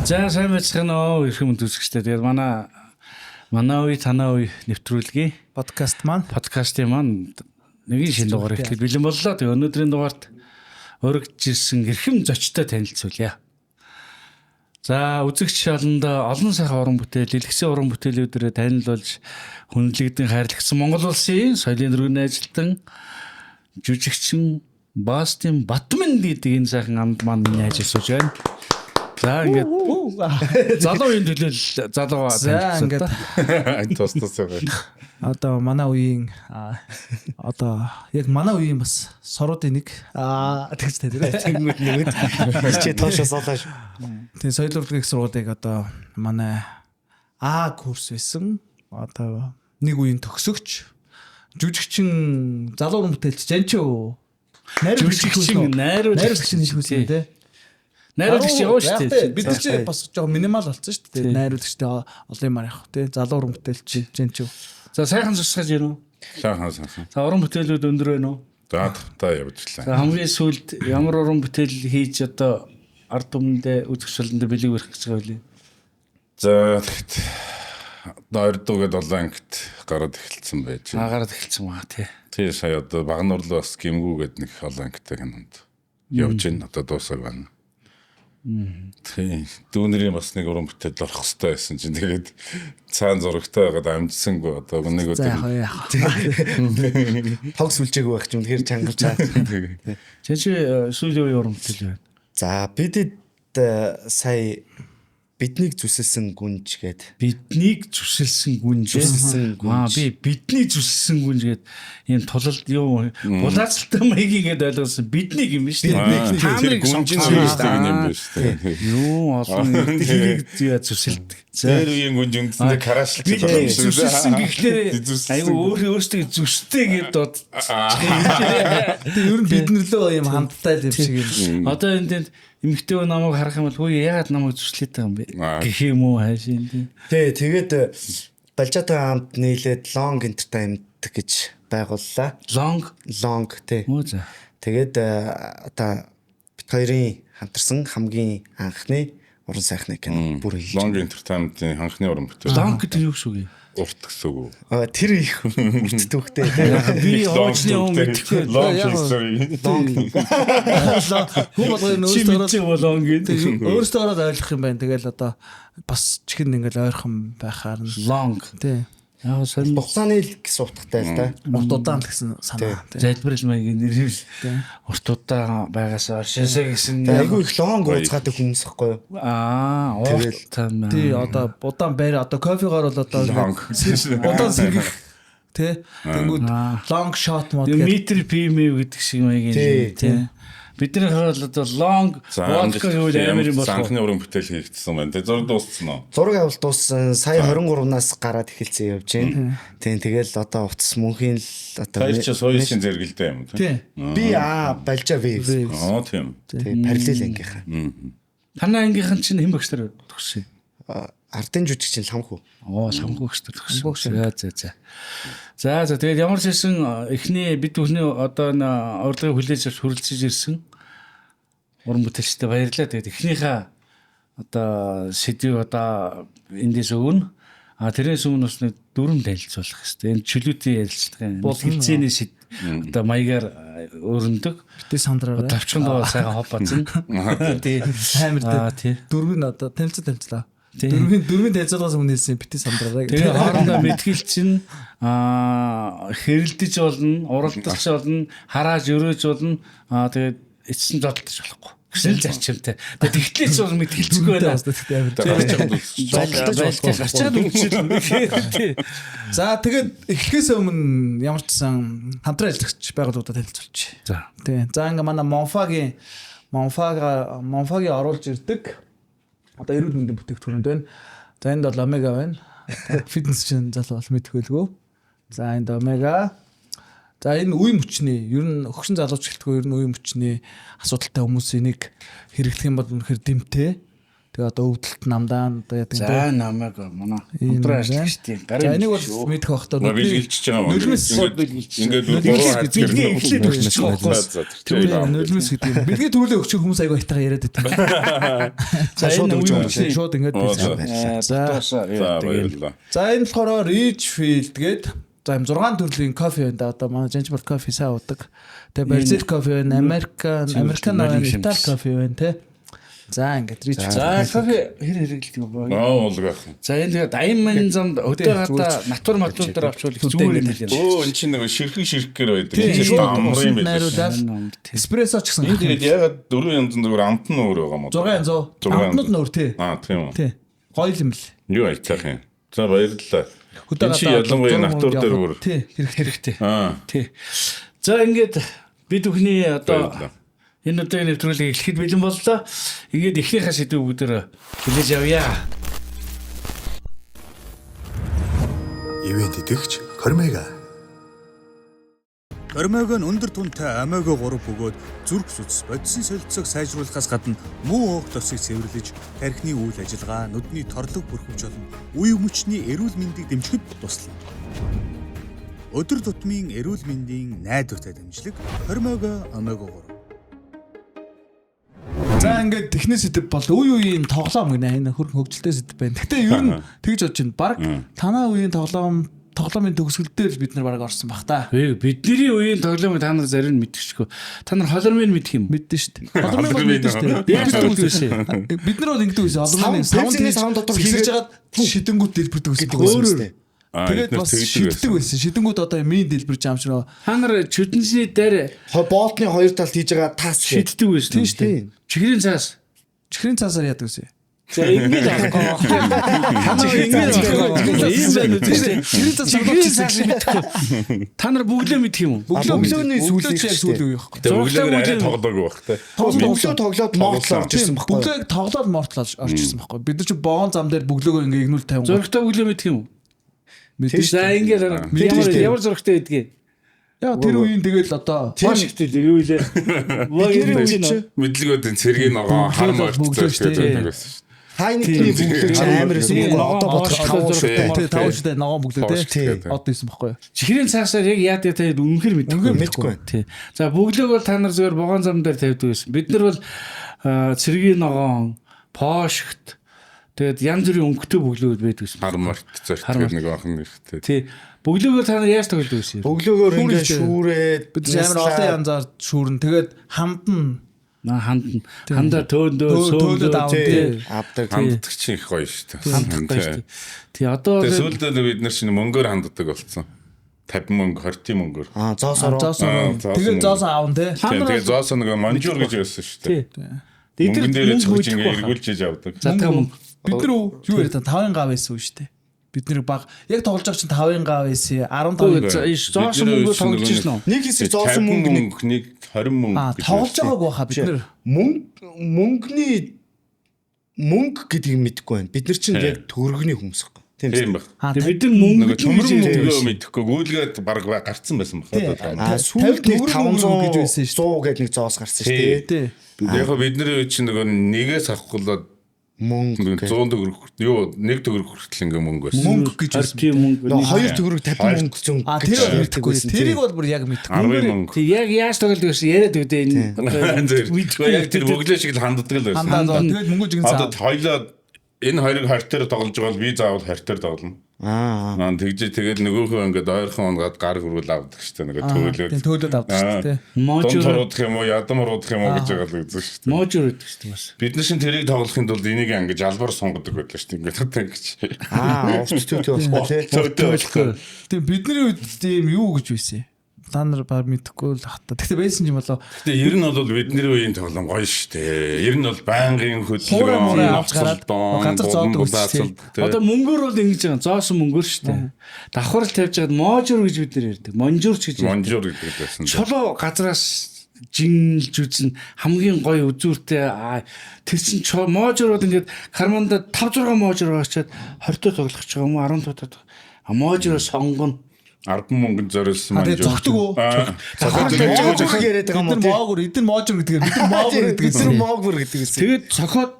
За, сайн байцгаана уу, эрхэм хүндэт үзэгчдээ. Тэгээд манай үе, танаа үе нэвтрүүлгийн Подкаст маань подкастын маань нэгэн шинэ дугаар эхлэх бэлэн боллоо. Тэгээ өнөөдрийн дугаарт уригдж ирсэн эрхэм зочтой танилцуулъя. За, үзэгч олондоо олон сайхан уран бүтээл, дэлгэцийн уран бүтээлүүдээр танил болж хүндлэгдэн хайрлагдсан Монгол улсын соёлын дөрвийн ажилтан, жүжигчин Бастин Батман гэдэг энэ сайхан амд маань миний ажил сууж байна. За, ингээд залуу үеийн төлөө л залуугаа За, танилцуулъя. ингээд Ань тус тус байгаа. Одоо манай үеийн одоо яг манай үеийн бас соруудын нэг тэгж таарай. Тэнгүүд нэгд хичээ тоошоо суулаа. Тийм, соёл урлагийн их сургуулийг одоо манай А курс байсан. Одоо нэг үеийн төгсөгч, жүжигчин, залуу уран бүтээлч Жанчуу. Жүжигчин, найруулагч. Найруулагч нь хэлсэн тий. Найруулагч яваа шүү дээ. Бид нар чи бас жоохон минимал болсон шүү дээ. Найруулагчтай олон юмар явах тий. Залуу уран бүтээлч Жанчуу. За, сайхан зурсгаж ирв. Сайхан, сайхан. За, уран бүтээлүүд өндөр байна уу? За, тавтай явжлаа. За, хамгийн сүүлд ямар уран бүтээл хийж одоо ард түмэндээ, үзэгч олондоо бэлэг барих гэж байгаа вэ? За, тэгэхэд одоо ордуу гээд 7 ангит гараад эхэлсэн байж. Аа, гараад эхэлсэн ба тий. Тий, сая одоо Багнуурлуу бас гимгүү гээд нэг 7 ангитай кинонд явж байна. Одоо дуусаг байна. Тий, дүүнэрийн бас нэг уран бүтээл орох хэрэгтэй байсан чинь тэгээд цаан зурагтай байгаад амжсангүй, одоо нэг За, өдөр яг яах. Тог сүлжээгүй байх ч үнэхээр чангалж чаа. Чи чи сүүлийн үеийн уран бүтээл байна. За, бидэд сая биднийг зүсэлсэн гүнж гээд Биднийг зүсэлсэн гүнж. Зүсэлсэн гүнж. Аа, би бидний зүсэлсэн гүнж гээд ийм тулалд юу булаацалтай маягийг гээд ойлгосон. Биднийг юм биш үү? Тэр Та нарыг гүнжин сонгосон гэдэг юм биш үү? Юу олон тэрийг зөө зүсэлдэг. За. Тэр үеийн гүнж үндсэндээ карашлж Бид байгаа юм шиг. зүсэлсэн гэхлээр Зүсэлсэн. айгүй өөр өөрсдөө зүстэй гэд бод. Тэг ер нь бид нар лөө юм хандтай л юм шиг юм. Одоо энэ тэнд эмэгтэй хүн намайг харах юм бол хүү, яагаад намайг зүслээд байгаа юм бэ Аа. гэх юм уу, хайшин тийм. Тий, тэгээд Балжаатай хамт нийлээд Long Entertainment гэж байгууллаа. Long. Long, тий. Мөө, за. Тэгээд одоо бид хоёрын хамтарсан хамгийн анхны уран сайхны кино бүр хийж. Long Entertainment-ийн анхны уран бүтээл. Long гэдэг нь юу гэсэн үг юм? Урт гэсэн үг үү? Аа, тэр их урт түүхтэй, тий. Би хуучны хүн мэдэхгүй. Long Яг- history. Long. Хүн болгоно Чи өөрсдөө мэдчих бол long гэдэг. өөрсдөө ороод ойлгох юм байна. Тэгэл одоо бас чихэн ингээл ойрхон байхаар нь. Long. Тий. Яг сонь Хугацааны л гэсэн утгатай л да. Урт удаан л гэсэн санаа. Тий. залбирал маягийн нэр юм. Урт удаан байгаас оршиосоо гэсэн. Тэгээ айгүй их long ууцгаадаг хүмүүс ихгүй юу? Аа, Тэгэл- урт там. Тий, одоо удаан байр, одоо кофегоор бол одоо Long. удаан сэргэх тий. Тэнгүүд long shot мод гэдэг. Метр ПМ гэдэг шиг маягийн. Тий. Тий. Бидний хувьд бол одоо long водка гэвэл амар юм болох. Анхны уран бүтээл хийгдсэн байна. Тэгээ зураг дууссан уу? Зураг авалт дууссан. Сая 23-наас гараад эхэлсэн явж байна. Тийм, тэгэл одоо утас мөнхийн л одоо Хоёр чи соёлын зэрэгэлдээ юм тий. Тий. Би аа, Балжаа би. Аа, тийм. Тийм, параллел ангийнхаа. Танай ангийнхан чинь хэн багш нар төгссөн? Ардын жүжигчин Ламхүү. Оо, Ламхүү багш нар төгссөн. За за за. За за, тэгээд ямар ч байсан эхний бид бүхний одоо энэ урилгыг хүлээж авч хүрэлцэж ирсэн уран бүтээлчтэй баярлалаа. Тэгээд эхнийхээ одоо сэдвийг одоо эндээс өгнө. А, тэрнээс өмнө бас нэг дүрм танилцуулах хэрэгтэй. Энэ чөлөөтэй ярилцлагын хэлцээний сэд одоо маягаар өрнөдөг. Битээ сандраарай. Тавчхан доо сайхан хоп бацна. Тий. Амар Аа, тий. тий. Дөрвийн одоо танилцаа танилцлаа. Тий. Дөрвийн танилцуулгаас өмнө хэлсэн, битээ сандраарай. Тэгээ хоорондоо мэтгэл чинь хэрэлдэж болно, уралдаж болно, харааж өрөөж болно. Аа, тэгээд эцэст нь зодтолж болохгүй гэсэн л зарчимтай. Тэгээд тэгтлээ ч бол мэтгэлцэхгүй байна. Бас тэгтээ амар. Гарч чад үзсэн. Зодтолж болохгүй. Гарчаад үзчихэл. Тий. За, тэгээд эхлэхээс өмнө ямар ч сан хамтран ажиллагч байгууллагуудад танилцуулчих. За. Тий. За, ингээ манай Монфагийн оруулж ирдэг одоо эрүүл мэндийн бүтээгдэхүүнүүд байна. За, энд бол омега байна. Фитнес чинь залуу бол мэдэх байлгүй. За, энд омега. За, энэ үе мөчний ер нь хөгшин залууч гэлтгүй ер нь үе мөчний асуудалтай хүмүүс энийг хэрэглэх юм бол үнэхээр дэмтэй. Тэгээ одоо өвдөлт намдаан одоо яадаг За намайг манай хамтран ажиллагчдын За гарын энийг бол мэдэх бах та. Бэлгэлж байгаа юм. Нулимс Ингээд Нулимс бэлгээ эхлээд өгчих байхгүй. Нулимс гэдэг юм. Бэлгээ төрөлөө өгчих хүмүүс айгүй айтайгаа яриад байдаг. За шууд энэ өгч байгаа үе Шууд ингээд Оо, бэлгээ. за. За. За баярлалаа. За энэ болохоор Richfield гээд за юм 6 төрлийн кофе байна да. Одоо манай Жанжмар кофе сайн уудаг. Тэгээ Бразил кофе байна, Американ, Американ байна, Итали кофе байна те. За ингээд Richfield. За кофе хэр хэрэглэдэг юм бэ? Аа уулгаах. За энэ тэгээд аян ман замд өдөө гадаа натур матур дээр авчвал их зүгээр юм билээ. Өө энэ чинь нэг ширхэг ширхгээр байдаг. Тийм, Энэ чинь шууд амрын усанд юм байлээ. найруулаад эспрессо ч гэсэн Энэ тэгээд ягаад дөрвөн янзын зүгээр амт нь өөр байгаа юм уу? 6 янз. Амтнууд нь өөр тий. Аа тийм үү. Тий. Гоё юм бэл. Юу айтайх юм. За баярлалаа. Хөдөө Энэ чи ялангуяа натур дээр бүр. Тий, хэрэгтэй. Хэрэгтэй. Аа. Тий. За ингээд бид бүхний одоо Баярлалаа. энэ удаагийн нэвтрүүлгийг эхлэхэд бэлэн боллоо. Ингээд эхнийхээ сэдвийг бүгдээр хүлээж авъя. Ивент итгэгч Кормега. Кормег нь өндөр түнтэй омега 3 бөгөөд зүрх судас бодисын солилцоог сайжруулахаас гадна муу өөх тосыг цэвэрлэж, тархины үйл ажиллагаа, нүдний торлог бүрхөвч болон үе мөчний эрүүл мэндийг дэмжихэд туслана. Өдөр тутмын эрүүл мэндийн найдвартай дэмжлэг Кормега омега 3. За ингээд техник сэдв бол үе үеийн тоглоом гинэ энэ хөрөн хөгжилтэй сэдв байна. Гэтэ ер нь тэгж бодож байна. Бараг танаа үеийн тоглоом тоглоомын төгсгөл дээр л бид нар бараг орсон бах та. Бидний үеийн тоглоомыг та нар зарим нь мэдчихгүй. Та нар холормын мэдэх юм. Мэддэн шүү дээ. Холормын бол мэддэн шүү дээ. Яаж тэгдэг вэ? Бид нар бол ингэдэг байсан. Холормын Савн савн дотор хийгэж хийгээд хагаад шидэнгүүт дэлбэрдэг байсан. Гэдэг байсан Өөрөөр. үү? Аа, Тэгээд бид нар бас тэгдэг шиддэг байсан. байсан. Шидэнгүүт одоо мин дэлбэрж юм шиг нөө. Та нар чүдэнсний дээр Болтны хоёр талд хийж байгаа тас гэх. шиддэг байсан. Тийм шүү дээ. Чихрийн цаас. Чихрийн цаасаар яадаг байсан. За ингээд авахгүй. Та нар ингээд авахгүй. Ийм байна үү тийм. Чихрийн цаас Чихрийн цаас мэдэхгүй. Та нар бөглөө мэдэх юм уу? Бөглөө бөглөөний Өглөө сүүлийн чи яг сүүлийн үе байхгүй. Тэгээ өглөөр арай Зурагтай тоглоогүй байх те. Бөглөө тоглоод мортлоо орж ирсэн байхгүй юу? Бөглөөг тоглоод мортлоо орж ирсэн байхгүй. Бид нар чи боон зам дээр бөглөөгөө ингээ игнүүл тавин. Зурагтай бөглөө мэдэх юм уу? Мэдэн шүү За дээ. ингээд Мэдэн шүү дээ. ямар зурагтай байдгийг. Яа тэр үеийн тэгэл одоо Вашингтон юу илээ. Бидний үе чи Мэдлэгүүдийн цэргийн ногоон хар морт Бөглөө шүү дээ. гэдэг байсан шүү. Хайнекны бөглөө чи амар байсан Тийм. байхгүй юу? Одоо бодох Ногоон таван шүү дээ. тий таван шүү дээ ногоон бөглөө Таван тий. шүү дээ. Од исэн байхгүй юу? Чихрийн цаасаар яг яадаг та үнэхэр мэдэхгүй. Үнэхээр мэдэхгүй байна. Тий. За бөглөөг бол та нар зүгээр вогоон зам дээр тавьдаг байсан. Бид нар бол цэргийн ногоон, пошгт тэгээд янз бүрийн өнгөтэй бөглөөд байдаг байсан. Хар морт зорт Хар морт. гэдэг нэг охин ихтэй. Тий. Бөглөөгөр та нар яаж тоглодог байсан юм? Бөглөөгөөр ингээ Шүүрээ. шүүрээд Бид нар амар олон янзаар шүүрэн. Тэгээд хандан Наа ханд хандаа төөндөө төөлөд сөөндөө авна тий. тий. авдаг. Ханддаг чинь их гоё шүү дээ. Ханддаг гоё шүү дээ. Тий одоо Тэгээ сүүлдээ нэг бид нар чинь мөнгөөр ханддаг болсон. 50 мөнгө, 20 мөнгөөр. Аа зоосороо. Зоосон. Аа, зоосон. Тэгээд зоосон аавн тий. Та нар Тэгээ зоосоо нэг манжуур гэж байсан шүү тий. дээ. Эдгээр Мөнгөн дээрээ мөнгө цогж ингээ өгдөг эргүүлж иж авдаг. Задгаа мөнгө. Бид нар юу яриад та 5-ын гав байсан үү шүү дээ. Бид нэр баг яг тоглож байгаа чинь 5-ын гав байсан 15 За, иш, зоосон мөнгөөр тоглож ирсэн үү? Нэг хэсэг зоосон мөнгө нэг нэг 20 мөнгө. Аа гэж тоглож байсан. байгаагүй хаа бид нар. мөнгө мөнгөний мөнгө гэдгийг мэдэхгүй байна. Бид нар чинь яг төгрөгний хүмүүс байхгүй. Тийм Тийм үү? баг. Аа Тэгээ бид нар мөнгө Нөгөө төмөрөн гэж ярьдаг мөнгөө байсан. мэдэхгүй гүйлгээд баг гарцсан байсан баг. Тий. Аа сүүлд нэг 50 төгрөг мөнгө гэж байсан 500 шүү 100 гэдэг нэг зоос гарсан шүү дээ. Тий. Яг хөө бидний үед чинь нөгөө нэгээс авахгүйд Мөнгө. 100 төгрөг юу нэг төгрөг хүртэл ингээ мөнгө байсан. Мөнгө гэж байсан. Тийм мөнгө. Нөгөө хоёр төгрөг 50 мөнгө зөнгө Аа тэр бол мэдэхгүй. Тэрийг бол бүр яг мэдэхгүй. 10 мөнгө. Тий яг яаж тоглодог гэсэн яриад өгдөө энэ. Мэдгүй яг тэр бөглөө шиг л ханддаг л байсан. Хандаа зоо. Тэгээд мөнгө жигэн Одоо цаа. хоёлоо энэ хоёрыг 20 дээр тоглож байгаа бол би заавал 20 дээр тоглоно. Аа. Аа тэгжээ тэгэл нөгөөхөө ингээд ойрхон унгаад гар хөрвөл авдаг шүү дээ нөгөө төөлөөд. Тийм төөлөөд авдаг шүү дээ. Дунд Можур туруудах юм уу, ядам уруудах юм уу гэж байгаа л үзэн шүү дээ. можур гэдэг шүү дээ бас. Бид нар шин тэрийг тоглохын тулд энийг ингэж албаар сонгодог байлаа шүү дээ. Ингээд одоо ингэж. Аа урт төтөө болохгүй тий. Төөтэй болохгүй. Тийм бидний үед тийм юу гэж байсан юм. Та нар баг мэдэхгүй л хата. Гэтэ байсан юм болоо. Гэтэ ер нь бол бидний үеийн тоглоом гоё шүү дээ. Ер нь бол байнгын Хуурай муурай хөдөлгөөн, авч гараад ноцолдон, газар зоодог байсан тий. Одоо мөнгөөр бол ингэж байгаа. Зоосон мөнгөөр шүү дээ. Давхар л тавьж байгаад можур гэж бид нар ярьдаг. Монжур ч гэж ярьдаг. Монжуур гэдэг байсан. Чулуу газраас жинлж үзэн хамгийн гоё үзүүртэй тэр чин можур бол ингээд карманда 5 6 можур очиад 20 доо тоглох ч юм уу 15 доо. А можуроо сонгоно. 10 мөнгөнд зориулсан А тэгээ манжуур. зогтөг үү? Зогтөг Моогүр яриад байгаа Бид юм уу нар тий. моогүр, эдгээр можур гэдгээр бид нар моогүр гэдэг Бид нар байсан. моогүр гэдэг байсан. Тэгээд цохоод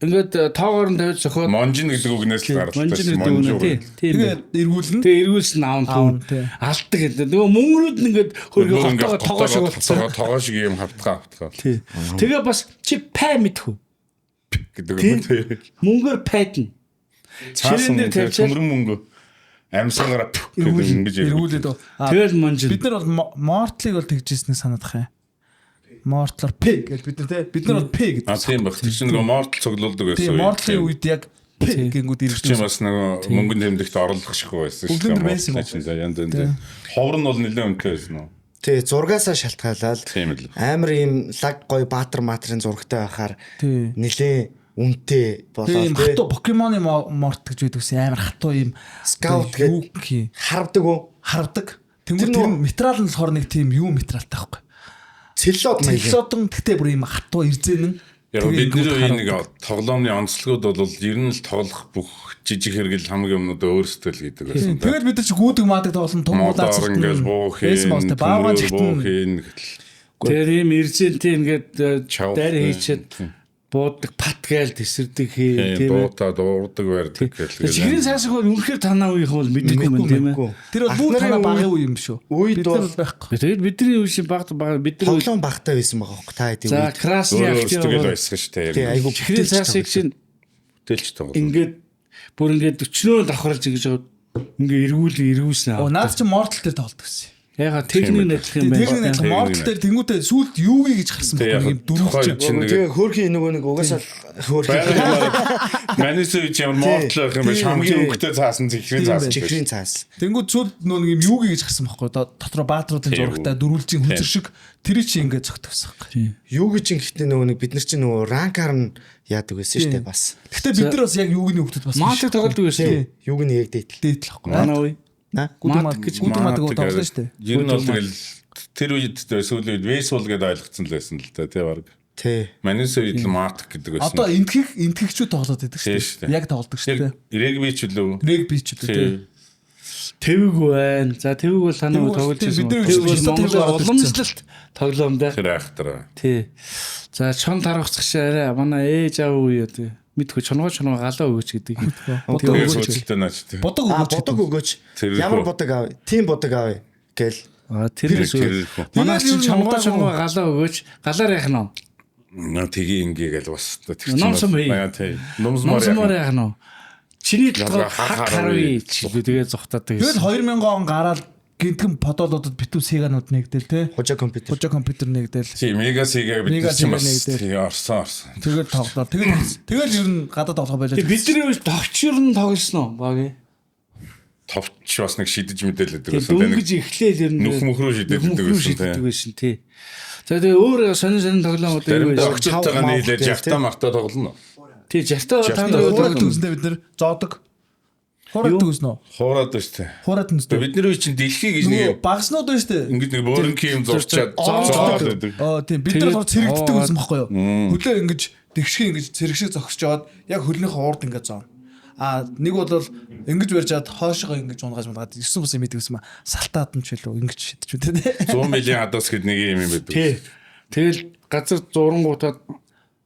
Ингээд тоогоор нь тавиад зөхиод Монжин гэдэг үгнээс л гаралтай. Монжин гэдэг үг нэ тий. Тийм. Тэгээд эргүүлнэ. Тэгээ эргүүлсэн аав Аавн, түүн тий. алдаг гэдэг. Нөгөө мөнгөрүүд нь ингээд хөргө готоогоо тогоо шиг болсон. Тогоо шиг юм хавтгаа хавтгаа Тий. Тэгээ бас чи пай мэдхүү. гэдэг юм тий. Мөнгөөр пайдна. Цаасан Ширээн дээр тавьчаал. төмрөн мөнгө амьсгаараа гэдэг ингэж Эргүүлээд. Аа, Тэгэл монжин. Бид нар бол Мортлыг бол тэгжсэнийг санаадах юм. Мортлоор П гэж бид нар те бид нар бол П гэдэг. А тийм баг. Тэр чинь нөгөө мортал цуглуулдаг байсан. Тийм Мортлын үед яг П гингүүд Тэр чинь ирж бас нөгөө мөнгөн тэмдэгт орлох шиг байсан шүү Өглөөнд байсан юм уу? Чинь за янз янз. Ховор нь бол нэлээд үнэтэй байсан уу? Тий, зургаасаа шалтгаалаад Тийм л. амар ийм лаг гой баатар матрын зурагтай байхаар Тий. нилээн үнэтэй Тийм болоод тий. хатуу Покемоны Морт гэж байдаг сэн амар хатуу ийм Скаут юу гээд гэх юм харвдаг уу? харвдаг. Тэнгүүд Тэр тэр нөгөө- материал нь болохоор нэг тийм юу материалтай байхгүй. Целлод маяг. Целлодон гэтээ бүр ийм хатуу эрзэнэн. Яг Тэгээ бидний ингэнгүүт үеийн нэг харвдаг. тоглоомны онцлогуд бол ер нь л тоглох бүх жижиг хэрэгэл хамгийн юмнууд өөрсдөө л хийдэг байсан. да. Тэгэл бид нар чи гүдэг маадаг тоглоом Модоор тумгуулаад ингээл буу хийн, баавгай буу чигтэн хийн гэтэл Тэр ийм эрзэнтэй ингээд Чавх, дайр тий. хийчихэд буудаг пат гээл тэсэрдэг хий тийм тийм ээ. дуута дуурдаг барьдаг гэл. Чихрийн цаасыг бол үнэхээр танаа үеийнхэн бол мэдэхгүй юм тийм ээ. Тэр бол бүр танаа багын үе юм шүү. Үед Бид нар бол бол байхгүй. Тэгээд бидний үе шиг баг баг бидний үе Тоглоом багтаа байсан байгаа хөөе та хэдийн за үед. красны Өөрөө өөрсдөө л актив байсан шүү дээ. Тий, айгу чихрийн цаасыг чинь бүтээлч тоглоом. ингээд бүр ингээд өчнөө давхарлаж ингэж байгаа ингээ эргүүл эргүүлсэн. Оо наад чи Мортал дээр тоглолт гэсэн. Яга техник адилхан юм байна. Техник адилхан Мортал дээр тэнгуүтээ сүулт юу гэж гарсан Тий, бэ? яг Нэг юм дөрвөлж тухайн чинь нэг Тэгээ хөөрхийн нөгөө нэг угаасаа л хөөрхийн Манайс үе чи ямар мортал байх юм бэ? Тий, Хамгийн тий. өнгөтэй цаасан чихрийн Тийм цаасан. чихрийн цаас. Тэнгүүд сүлд нөө нэг юм юу гэж гарсан байхгүй дотроо баатруудын Тийм. зурагтай дөрвөлжийн хүзэр шиг тэр чи ингээд зөгтөгсөн байхгүй. Юу гэж ингэхдээ нөгөө нэг бид нар чинь нөгөө ранкар нь яадаг байсан шүү дээ бас. Гэтэ бид нар бас яг юугны хөвгтөд бас Маатыг тоглодог байсан. Тий. Юуг нь яг дээтэл. дээдл байхгүй. Манай үе. На. Гүдэг Маатаг гэж гүдэг мадаг тоглоно шүү дээ. Ер нь бол тэгэл тэр үед сүүлийн үед вейсбол гэдээ ойлгоцсон л байсан л да тий баг. Тий. Манайс үед л маатак гэдэг байсан. Одоо энтгэх энтгэхчүүд тоглоод байдаг Тийм шүү шүү дээ. дээ. Яг тоглодог шүү дээ. Яг регби ч үлээ. Регби ч үү Тий. Тэвэг байна. За тэвэг бол танаа Тэвэг бол тоглож тийм, байсан. бидний Тэвэг бол үеийн Монголын тэвэг ороод ирсэн. уламжлалт тоглоом байх. Тэр айхтар. Тий. За чон тарвцах шиг арай манай ээж аав үе тий. Мэдгүй чонгоо чонгоо галаа өгөөч гэдэг. Бодог Тэгээ өгөөч. сууцтай наач тий. Бодог А өгөөч. будаг өгөөч. Тэр Ямар хөө. будаг аав? Тийм будаг аав гэл. А тэр Тэр зүйл. хөө. Манай Тэгэл чинь ер нь чонгоо удаагүй. чонгоо галаа өгөөч. Галаар яах нь вэ? Наа тгий ингээ гэл бас тэр чинь. Номсон бий. Аа тий. Номсмор Номсмоор яах нь вэ? Чиний толгой Ялгаа хаг хар харвий харвий. ч тэгээ зугтаадаг Тэгэл гэсэн. 2000 он гараад гинтгэн подолуудад битүү Сеганууд нэгдэл те. Хужа компьютер. Хужа компьютер нэгдэл. Тий, мега сега бид Мега нар чинь Sega бас нэгдэл. тий орсон орсон. Тэгэл тоглоо. Тэгэл тэгэл ер нь гадаад тоглох байлаа. Тэг бидний үе товч ер нь тоглосон уу багийн? Товч бас нэг шидэж мэдээлдэг Тэг байсан. Тэ нэг дөнгөж эхлээл ер нь нүх мөх рүү шидээд нүх байдаг мөх рүү байсан, шиддэг тий. байсан тий. За тэгээ өөр сонин сонин тоглоом одоо юу Заримдаа байсан? охидтойгоо Чав нийлээд мав жавта марта тоглоно. Тий жартаа та Жартаа нар Хуурай тоглоно. төгснө бид нар зоодог. Хуурай Юу? төгснө үү? Хуураад байна шүү дээ. Хуурай төгснө. Бидний үе чинь дэлхий гэж Нөгөө нэг багснууд байна шүү дээ. ингэж нэг бөөрөнхий юм зурчаад зоолоод байдаг. Аа тийм бид нар Тэгээд болохоор цэрэгддэг зоогоод. байсан байхгүй юу? Хөлөө ингэж тэгшгэ ингэж цэрэг шиг зогсож яваад яг хөлнийхөө урд ингэж зоно. А нэг бол ингэж барьж чад хоошоо ингэж унгааж мунгаад 9 бус юм идэг гэсэн маа. Салтаад нь ч илүү ингэж шидэж үү те. 100 милийн хадаас гэд нэг юм юм байдаг. Тий. Тэгэл газар зурангуудад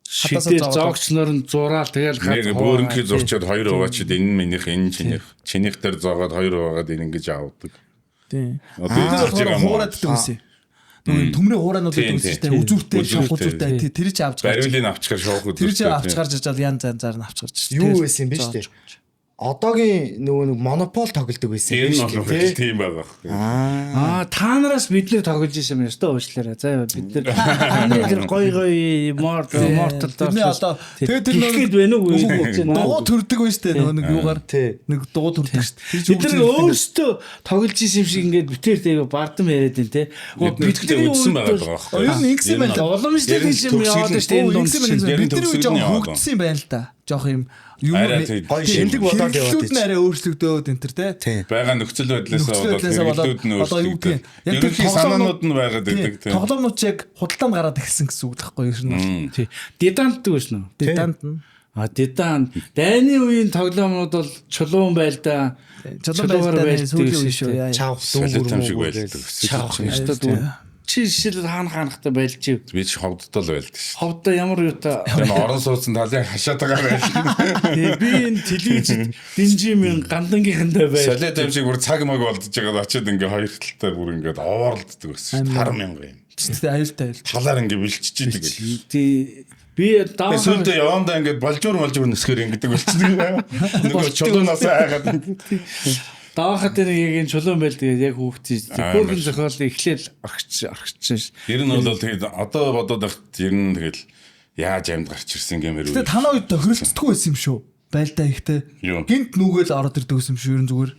Хадасаа шидэл зоогоод. зоогч нар нь зураал тэгэл Нэг бөөрөнхий зурчаад хоёр хуваачид энэ нь минийх энэ чинийх. Чинийх дээр зоогоод хоёр хуваагаад энэ ингэж авдаг. Тийм. Одоо Бид нар энэ зурж болохоор байгаа юм уу? хуурайддаг байсан. Нөгөө юм төмрийн хуурайнууд Тийм, байдаг шүү тийм. дээ. Үзүүртэй, шавх Үзүүртэй. үзүүртэй. Тий, тэр чи авч гарч. Бариулыг авчгаар шоох Тэр чи үзүүртэй. авч гарч ижил янз янзаар нь авч гарч. Юу байсан юм бэ шүү дээ. Одоогийн нөгөө нэг монопол тоглодог байсан Тэр юм нь шүү бол дээ. тийм байгаа байхгүй. Аа. Аа та нараас бид нэр тоглож исэн юм ёстой уучлаарай. За бид нар та нарын тэр гой гой морт мортал Тэрний одоо тэгээд тэр нөгөө гээд байна уу гэж байна. дугуй төрдөг байж тээ нөгөө нэг юугаар Тий. нэг дугуй төрдөг шүү дээ. Тэр чи Бид нар өөрсдөө тоглож исэн юм шиг ингээд битэр тэгээ бардам яриад байна те. Бид нар гэхдээ үдсэн байгаа даа байхгүй. Ер нь ингэсэн юм байна л да. Уламжлал гэж юм яваад шүү дээ энэ дунд Ингэсэн байна. чинь. Ер нь Бид нар үе төгсгөл нь жоохон яваад хөгжсөн юм байна л да. Жоох юм юм Арай тий. Гоё шинэлэг болоод яваад Хэрэглүүд нь арай өөрчлөгдөөд энэ төр те. Тий. Байгаа нөхцөл байдлаасаа Нөхцөл болоод байдлаасаа болоод хэрэглүүд нь одоо юу гэдэг өөрчлөгдөв. юм. Яг тэр Ерөнхий санаанууд нь байгаад байдаг тий. тийм. Тоглоомнууд ч яг худалдаанд гараад эхэлсэн гэсэн үг л байхгүй юу ер нь бол. Тий. Дидант гэсэн үү? Дидант нь. А дидан дайны үеийн тоглоомнууд бол чулуун байлдаа. Чулуун байлдааны сүүлийн үе шүү. Яа. Чав Солиот дүүгүр юм шиг мүүгүр байлдаг. гээл. Чавх ёстой дүү. Чи жишээлбэл хаана хаанахтай байлж ив. Би ч ховддол байлдаг шүү. Ховдоо ямар юутай. Тэр орон сууцсан талын хашаад байгаа байх. Тэгээ би энэ телевизэд динжимын гандангийнхандаа байл. Солио дамжиг бүр цаг маг болдож байгаад очиод ингээ хоёр талтай бүр ингээд овоорлддаг байсан шүү. Хар мянга юм. Тэгтээ аюултай аюул. Талаар ингээ бэлчиж идэг. Тий би даваа Сүүлдээ явандаа ингээд болжуур молжуур нисгээр ингэдэг болчихдог. Нөгөө чулуунаас айгаад даваахад нэг яг энэ чулуун байл тэгээд яг хүүхдээ Аа, хөөрхөн зохиол эхлээл орхич орхичин ш. Ер нь бол тэгээд одоо бодоод байхад ер нь тэгэл яаж амьд гарч ирсэн гэмээр Гэтэ танаа үед тохиролцдоггүй байсан юм шүү. Байлдаа ихтэй. Юу? Гинт нүгэл ороод ирдэг байсан юм шүү. Ер нь зүгээр.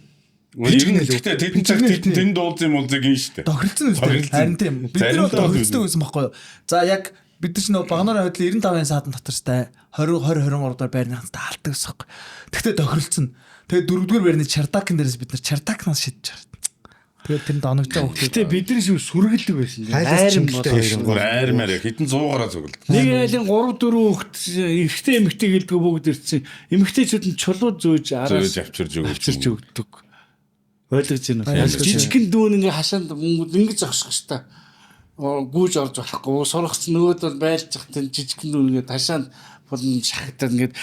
Ер нь гэхдээ тэдэн цаг тэдэн тэнд уулзсан муулзыг юм шүү дээ. Тохиролцсон үстэй. Тохиролцсон. Харин тийм. Бид нар бол Заримдаа тохиролцдог байсан байхгүй юу? За яг бид нар ч нөө багнарын хөдөл 95-ын саадан дотор стай 20 20 23 дугаар байрны ханцтай алдаг байсан байхгүй. Тэгтээ тохиролцсон. Тэгээд дөрөвдүгээр байрны Чардакын дээрээс бид нар Чардакнаас шидэж чард. Тэгээд тэрэнд оногдож байгаа хүмүүс. Гэтэ бидний шиг сүргэлдэг байсан. Хайлаас Айран чимгэлтэй болоо. хоёр Бүр айрмаар яг хэдэн 100 гараа зүгэлд. Нэг айлын 3 4 хүүхэд эрэгтэй эмэгтэй гэлдэггүй бүгд ирсэн. Эмэгтэйчүүд нь чулуу зөөж араас Зөөж авчирж өгч. авчирч өгдөг. Ойлгож байна уу? Ойлгож байна. Жижигхэн дүүн ингээ хашаанд ингэ зогсох хэвээр гүйж орж болохгүй. Сурагч нөгөөд бол байлж зах тэн жижигхэн дүүн ингээ хашаанд болон шахагдаад ингээд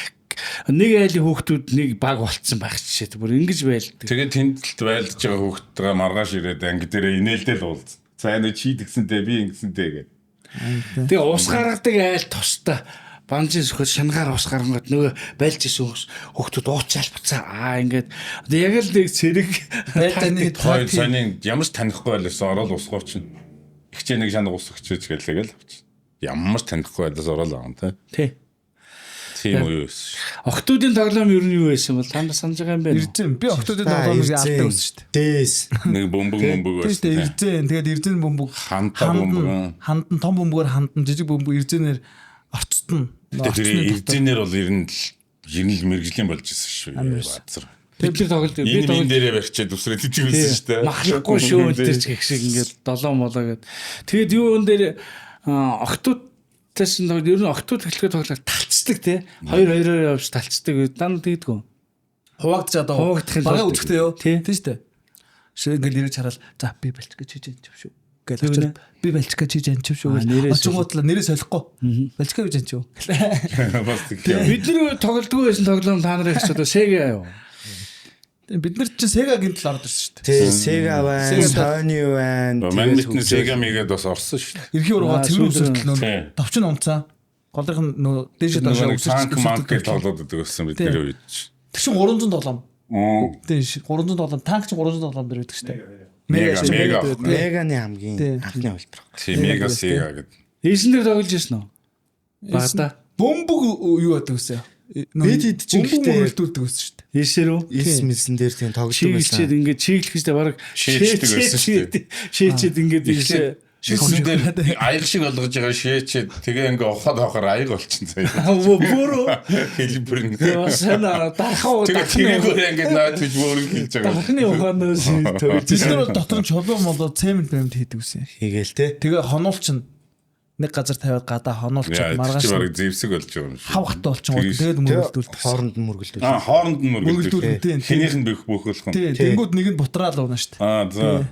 нэг айлын хүүхдүүд нэг баг болцсон байх жишээ. Бүр ингэж байлдаг. Тэгээд тэнд л байлдж байгаа хүүхдтэйгээ маргааш ирээд анги дээрээ инээлдэл уулз. За энэ чи тэгсэнтэй би ингэсэнтэй гэдэг. Тэгээ ус гаргадаг айл тустай банжин сөхөд шангаар ус гарангууд нөгөө байлж исэн хүүхдүүд уучаал буцаа аа ингээд одоо яг л нэг цэрэг Байлдааны Хоёр санийн ямар ч танихгүй байлаас ороод усгуур чинь. Ихчээ нэг шанаг ус өгчөөч гэлээ л авчих. Ямар ч танихгүй байлаас ороод аван тэ. Тий. Тийм үе байсан шүү. Охтуудын тоглоом ер нь юу байсан бол та нар санаж байгаа юм байна уу? Ирзэн. Би октодын тоглоомыг алдаг байсан шүү дээ. Дээс. Нэг бөмбөг бөмбөг Тийм байсан. шүү дээ. тэ. Ирзэн. Тэгээд ирзэн бөмбөг. Хантаа бөмбөг. Хандан том бөмбөгөөр хандан жижиг бөмбөг ирзэнээр орцтон. Тэр эрдэнээр бол ер нь л ер нь л мэрэгжлийн болж исэн шүү. Баазар. Бид нар тоглолт би Энэ мэн тоглолт дээрээ барьчаад үсрээд идэг байсан шүү дээ. махлахгүй шүү энэ төр ч гэх шиг ингээд долоон молоо гэд. Тэгээд юу энэ дээр охтуудтайс нь ер нь охтууд эхлэхэд тоглоод талцдаг те. Хоёр хоёроор явж талцдаг. Дан тэгдэггүй. Хуваагдж одоо Хуваагдахын багаа тулд. үзэхтэй юу? Тий. Тийм шүү дээ. Шээ ингээл ирэж хараад за би балч гэж хийж анчив шүү. Гэл Тэгвэ очоод би балч гэж хийж анчив шүү Аа, гэл. нэрээ Очингуудлаа нэрээ солихгүй. Балчка гэж анчив. Бас тэгэх юм. Бид нар тоглодгүй байсан тоглоом та нарыг ч одоо Sega юу? Бид нар чинь Sega гинтл ороод ирсэн шүү дээ. Тэ Sega байна, Sega Sony байна. Мань мэднэ Sega мигээд бас орсон шүү дээ. Эрхийн ургаа Аа, цэвэр сүүлд үсэртэл нөө Тий. товчин унцаа. Голынх нь нөө дээшээ доошоо Нөгөө нэг үсэрч танк манк гэж тоглоод байдаг байсан бид нар үед. чи. Тэр чинь 307. Мм. Тийм ш 307 танк чинь 307 дээр байдаг шүү дээ. Мега, чинь мега. дээр, тий. Меганы хамгийн Тий. анхны хувилбар. Тийм Mega Sega гэдэг. Эйсэн дээр тоглож ирсэн үү? Багада. Бөмбөг юу яадаг вэ? Бид хэд чинь бөмбөг гэхдээ- мөрөлдүүлдэг байсан шүү дээ. Эйсэр үү? Элс мэлсэн дээр тийм тоглодог Чиглчээд байсан. ингээд чиглэх гэжтэй бараг Шээчдэг байсан шүү дээ. Шээчээд ингээд ийшээ Шээсэн дээр аяг шиг болгож байгаа шээчээд тэгээ ингээ ухаад авахар аяг болчихсон заяа. Бүрөө Хэлбэр нь. бас санаа дархаа Тэгээ тэрийгээр ингээд наад гэж мөрөг хэлж байгаа. дархны ухаанаас тоглож Бид нар бол дотор нь чулуу молоо цемент бэмт хийдэг байсан. Хийгээл те. Тэгээ хонуулчин нэг газар тавиад гадаа хонуулчин Яа, тэр маргааш чи бараг зэвсэг болж байгаа юм шиг. хав хатаа болчихгоо Тэгээс- тэгээд Тэгээ мөрөлдүүлдэг. хооронд нь мөргөлдүүл. Аа, хооронд нь Мөргөлдүүлнэ, мөргөлдүүл. тийм. Хинийх нь бөх бөхөлөх нь. Тий, тэнгууд нэг нь бутраал уuna шүү дээ. Аа, за.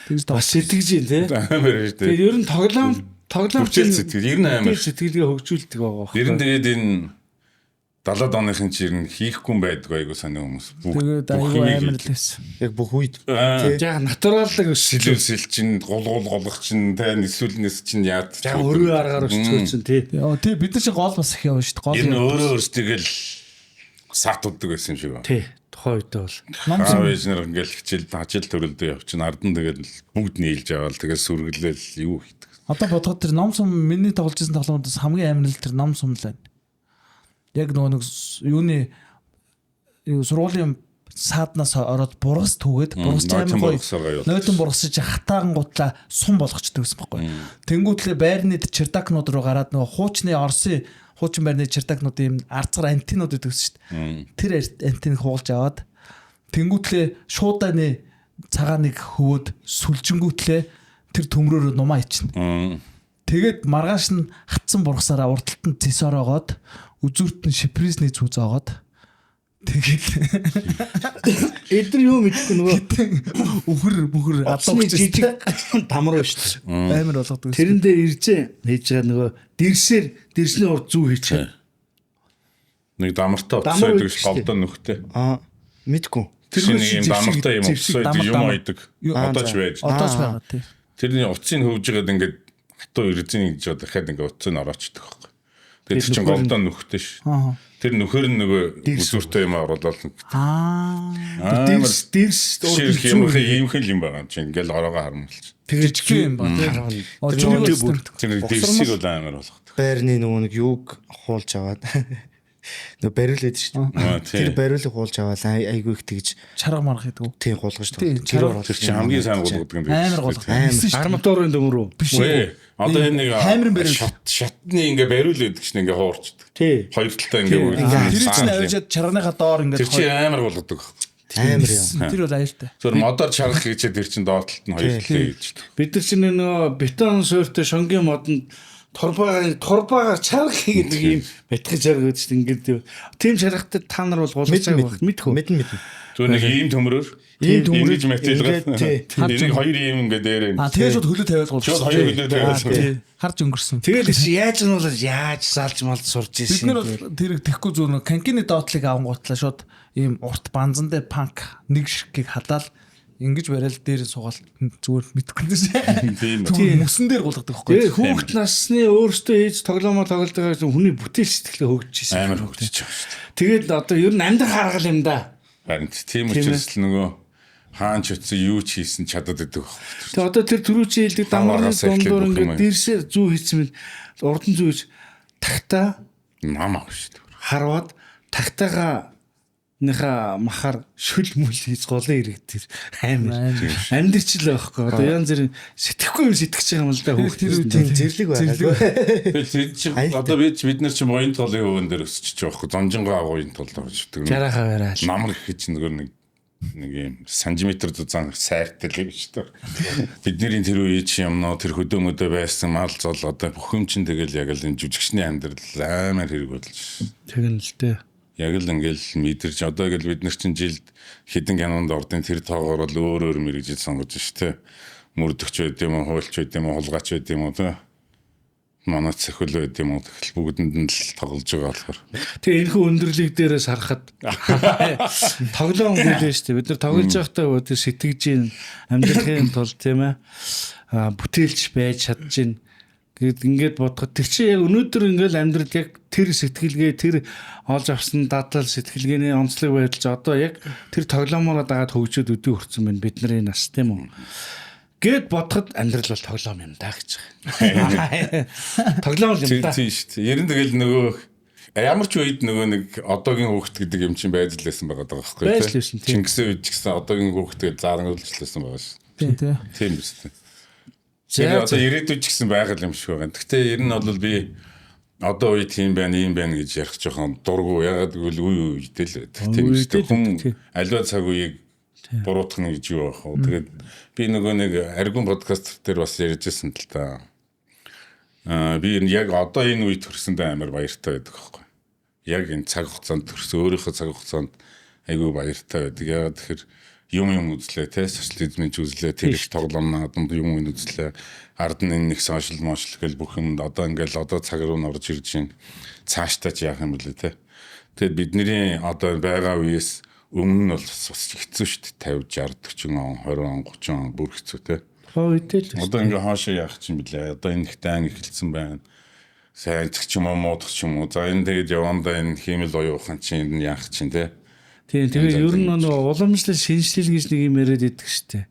Тэгж бас сэтгэж юм те. Амар шүү дээ. Тэгээд ер нь тоглоом тоглоом Хөгжил сэтгэл ер нь амар. сэтгэлгээ хөгжүүлдэг байгаа байхгүй. Ер нь тэгээд энэ 70-аад оныхын чи ер нь хийхгүй юм байдаг айгу сони хүмүүс. Бүх Тэгээд бүх айгүй юмыг амар л хийдэг. байсан. Яг бүх үед Аа, Яг натураллаг өсөл. Сэлүүл сэл чин гул гул голох чин тэ нисүүлнэс чин яад. Яг өрөө аргаар өсчихөө чинь тий. Яа, тий бид нар чинь гол бас их явна шүү дээ. Гол Ер нь явна. өөрөө өөрсдөө л сат уддаг байсан юм шиг байна. Тий. Тухайн үедээ бол. Ном Аав ээж нар ингээл хичээл ажил төрөлдөө явчихна. Ард нь тэгэл бүгд нийлж аваад тэгэл сүргэлэл юу хийдэг. Одоо бодоход тэр ном сум миний тоглож байсан тоглоомдоос хамгийн амар л тэр ном сум л байна. Яг нөгөө нэг юуны юу сургуулийн сааднаас ороод бургас түгээд бургас ч нойтон амар гоё. бургасаараа явуулдаг. Нойтон бургас чи хатаахан гутлаа сум болгочдөг гэсэн байхгүй. Тэнгүүтлээ байрны чердакнууд руу гараад нөгөө хуучны Оросын хуучин байрны чердакнууд ийм арцгар антинууд гэдэг гэсэн шүү дээ. Тэр антиныг хуулж аваад тэнгүүтлээ шуудааны цагааныг хөвөөд сүлжингүүтлээ тэр төмрөөрөө нумаа ичнэ. Мм. Тэгээд маргааш нь хатсан бургасаараа урдталт нь цэс ороогоод үзүүрт нь шипризний цүү зоогоод Тэгээд Эдгээр юу мэдэхгүй нөгөө үхэр мөхөр утасны алуугч жижиг дамруу шүү дээ. амар болгодог. Тэрэн дээр иржээ хийж байгаа нөгөө дэрсээр дэрсний урд зүү хийчихээ. Нэг дамартай утас Дамар байдаг байдаг ш шүү голдоо нөхтэй. Аа мэдгүй. Тэр нэг юм дамартай юм утас зэвсэг, байдаг дамар, юм дамар. ойдог. Юу, Одоо ч байж. Одоо ч байгаа тий. Тэрний утсыг хөвж байгаад ингээд хатуу ирзэн гэж жоо дахиад ингээд утсыг ороочдөг байхгүй. Тэгээд тэр чинь голдоо нөхтэй ш. Аа. Тэр нөхөр нь нөгөө үзүүртэй юм оруулаад Аа. Дэрс дэрс урд юм юм юм байгаа юм чинь ингээл ороогоо харамлж. Тэгээд Жижиг юм ба тий. Тэр Тэр нөгөө Тэр нэг дэрсийг бол амар болгодог. Байрны нөгөө нэг юуг хуулж аваад нөгөө бариул байдаг шүү Аа, дээ. тий. Тэр бариулыг хуулж аваад айгүй их тэгж чарга марга хийдэг үү? тийм гулгаж Тий, тэр чарга- Тэр чинь хамгийн сайн гулгадаг юм Амар гулгадаг. Амар. Ниссэн шүү. Арматурын төмөр үү? Биш. Үгүй. Одоо энэ нэг Хаймрын бариул. шат шатны ингээ бариул гэдэг чинь ингээ хуурчдаг. Тий. Хоёр талдаа ингээ үргэлж. Тэр чинь авчиад чарганыхаа доор ингээд Тэр чинь амар гулгадаг. Амар юм. Тэр бол аюултай. Зөв модоор чаргах гэж тэр чинь доод талд нь хоёр талтай хийж. Бид нар чинь нөгөө бетон суурьтай шонгийн модонд турбаагаар чарга хийгээд нэг юм батгаж чарга гэдэг чинь ингээд тийм чаргатай та нар бол гулгаж Мэднэ байгаа мэдхүү. мэднэ мэднэ. Зөв нэг ийм төмрөөр Ийм төмрөөр ингэж материал. ингээд, тий. Энийг хоёр ийм ингээ дээр юм. Аа тэгээд шууд хөлөө тавиал гулгаж. Шууд хоёр хөлөө тавиал. Тий. Харж өнгөрсөн. Тэгэл чи яаж нь бол яаж залж малж сурж Бид ирсэн. нар бол тэр тэхгүй зүгээр нэг канкины доотлыг авангуутлаа шууд ийм урт банзан дээр панк нэг ширхгийг хадаал ингэж барайл дээр нь суугаал зүгээр мэдхгүй нэ. Тийм. Зүгээр мөсөн дээр гулгадаг байхгүй. Тэгээ хүүхд насны өөртөө хийж тоглоомоо тоглож байгаа гэсэн хүний бүтээл сэтгэлээ хөгжиж ирсэн. Амар хөгжиж байгаа шүү дээ. Тэгээд одоо ер нь амьдрах арга юм да. Харин тийм учраас л нөгөө хаан ч утсан юу ч хийсэн чадаад байдаг. Тэгээ одоо тэр түрүүчийн хэлдэг дамрын Хамаагаас эхлээд дундуур бүх юм ингээд аа. дэрсээр зүү хийсэн мэт урдан зүү хийж тагтаа Нам ах шүү дээ. харваад тагтаага нэха махаар шүл мүл хийж голын ирэг тэр амар амьдрч л байхгүй одоо янз бүрийн сэтгэхгүй юм сэтгэж байгаа юм л да хүүхд Тэр Тийм зэрлэг байгаагүй. Тэгэл тэр чинь одоо би бид нар чинь буян толын хөвөн дээр өсчихөж байгаа байхгүй. Зонжингоо агууын толд орж ирдэг. жараха бараал Намар гэх чинь нөгөө нэг нэг юм сантиметр зузаан сайртай л юм шүү дээ. Бидний тэр үе чи юмноо тэр хөдөө мөдөө байсан мал зол одоо бүх юм чинь тэгэл яг л энэ жүжигчний амьдрал амар хэрэг болж. тэгнэ л дээ. Яг л ингээл мэдэрч одоо ингээл бид нар чинь жилд хэдэн кинонд ордын тэр тоогоор л өөр өөр мэрэгжил сонгож ш тэ. Мөрдөгч байд юм уу, хуульч байд юм уу, хулгайч байд юм уу тэ. Манай цохил байд юм уу тэгэл бүгдэнд нь л тоглож байгаа болохоор. Тэгээ энэхүү өндөрлөг дээрээс харахад тоглоом гэлээ шүү дээ. Бид нар тоглож байхдаа тэр сэтгэж гин амьдрахын тулд тийм ээ бүтээлч байж чадж гин гэд ингээд бодоход тэр чинь яг өнөөдөр ингээл амьдрал яг тэр сэтгэлгээ тэр олж авсан дадал сэтгэлгээний онцлог байдал чи одоо яг тэр тоглоомороо дагаад хөгжөөд өдөө хүрсэн байна бидний нас тийм үү гэд бодоход амьдрал бол тоглоом юм да гэж байгаа. Тоглоом л юм да. Тийм шүү дээ. Ер нь тэгэл нөгөө ямар ч үед нөгөө нэг одоогийн хүүхэд гэдэг юм чинь байж л байсан байгаа даа байхгүй Байж л байсан, тийм. Чингисийн үед ч гэсэн одоогийн хүүхэд гэж зааранруулж л байсан байгаа шүү. Тий, тий. Тийм биз дээ. За, Тэр одоо ирээдүйд ч гэсэн байгаль юм шиг байгаа. Гэхдээ ер нь бол би одоо үе тийм байна, ийм байна гэж ярих жоохон дургу. Ягаад гэвэл үе үедээ л байдаг. Тийм Үе биз дээ. үедээ л Хүн байдаг, тийм. аливаа цаг үеийг буруутгах нь гэж юу байх вэ? Тэгээд би нөгөө нэг аргун подкаст дээр бас ярьжсэн л та. Аа би энэ яг одоо энэ үе төрсөндөө амар баяртай байдаг байхгүй. Яг энэ цаг хугацаанд төрсөн өөрийнхөө цаг хугацаанд айгүй баяртай байдаг. Ягаад тэгэхээр юм юм үзлээ те социализмын ч үзлээ тэр их тоглоом наадамд юм юм үзлээ. Ард нь энэ нэг сошиал мошл гэл бүх юмд одоо ингээл одоо цаг руу н орж ирж байна. Цаашдаа ч яах юм бэлээ те. Тэгээд бидний одоо байгаа үеэс өмнө нь бол бас хэцүү шүү дээ. 50 60 40 он 20 он 30 он бүр хэцүү те. Тухайн үедээ л Одоо ингээ хоошоо яах чинь блэ? Одоо энэ их дан эхэлсэн байна. Сайн ч юм уу муудах ч юм уу. За энэ тэгээд явандаа энэ хиймэл оюун ухаан чинь энэ яах чинь те. Тийм тэгээ Янз ер нь янзын нөгөө уламжлал шинжилэл гэж нэг юм яриад идэх штеп.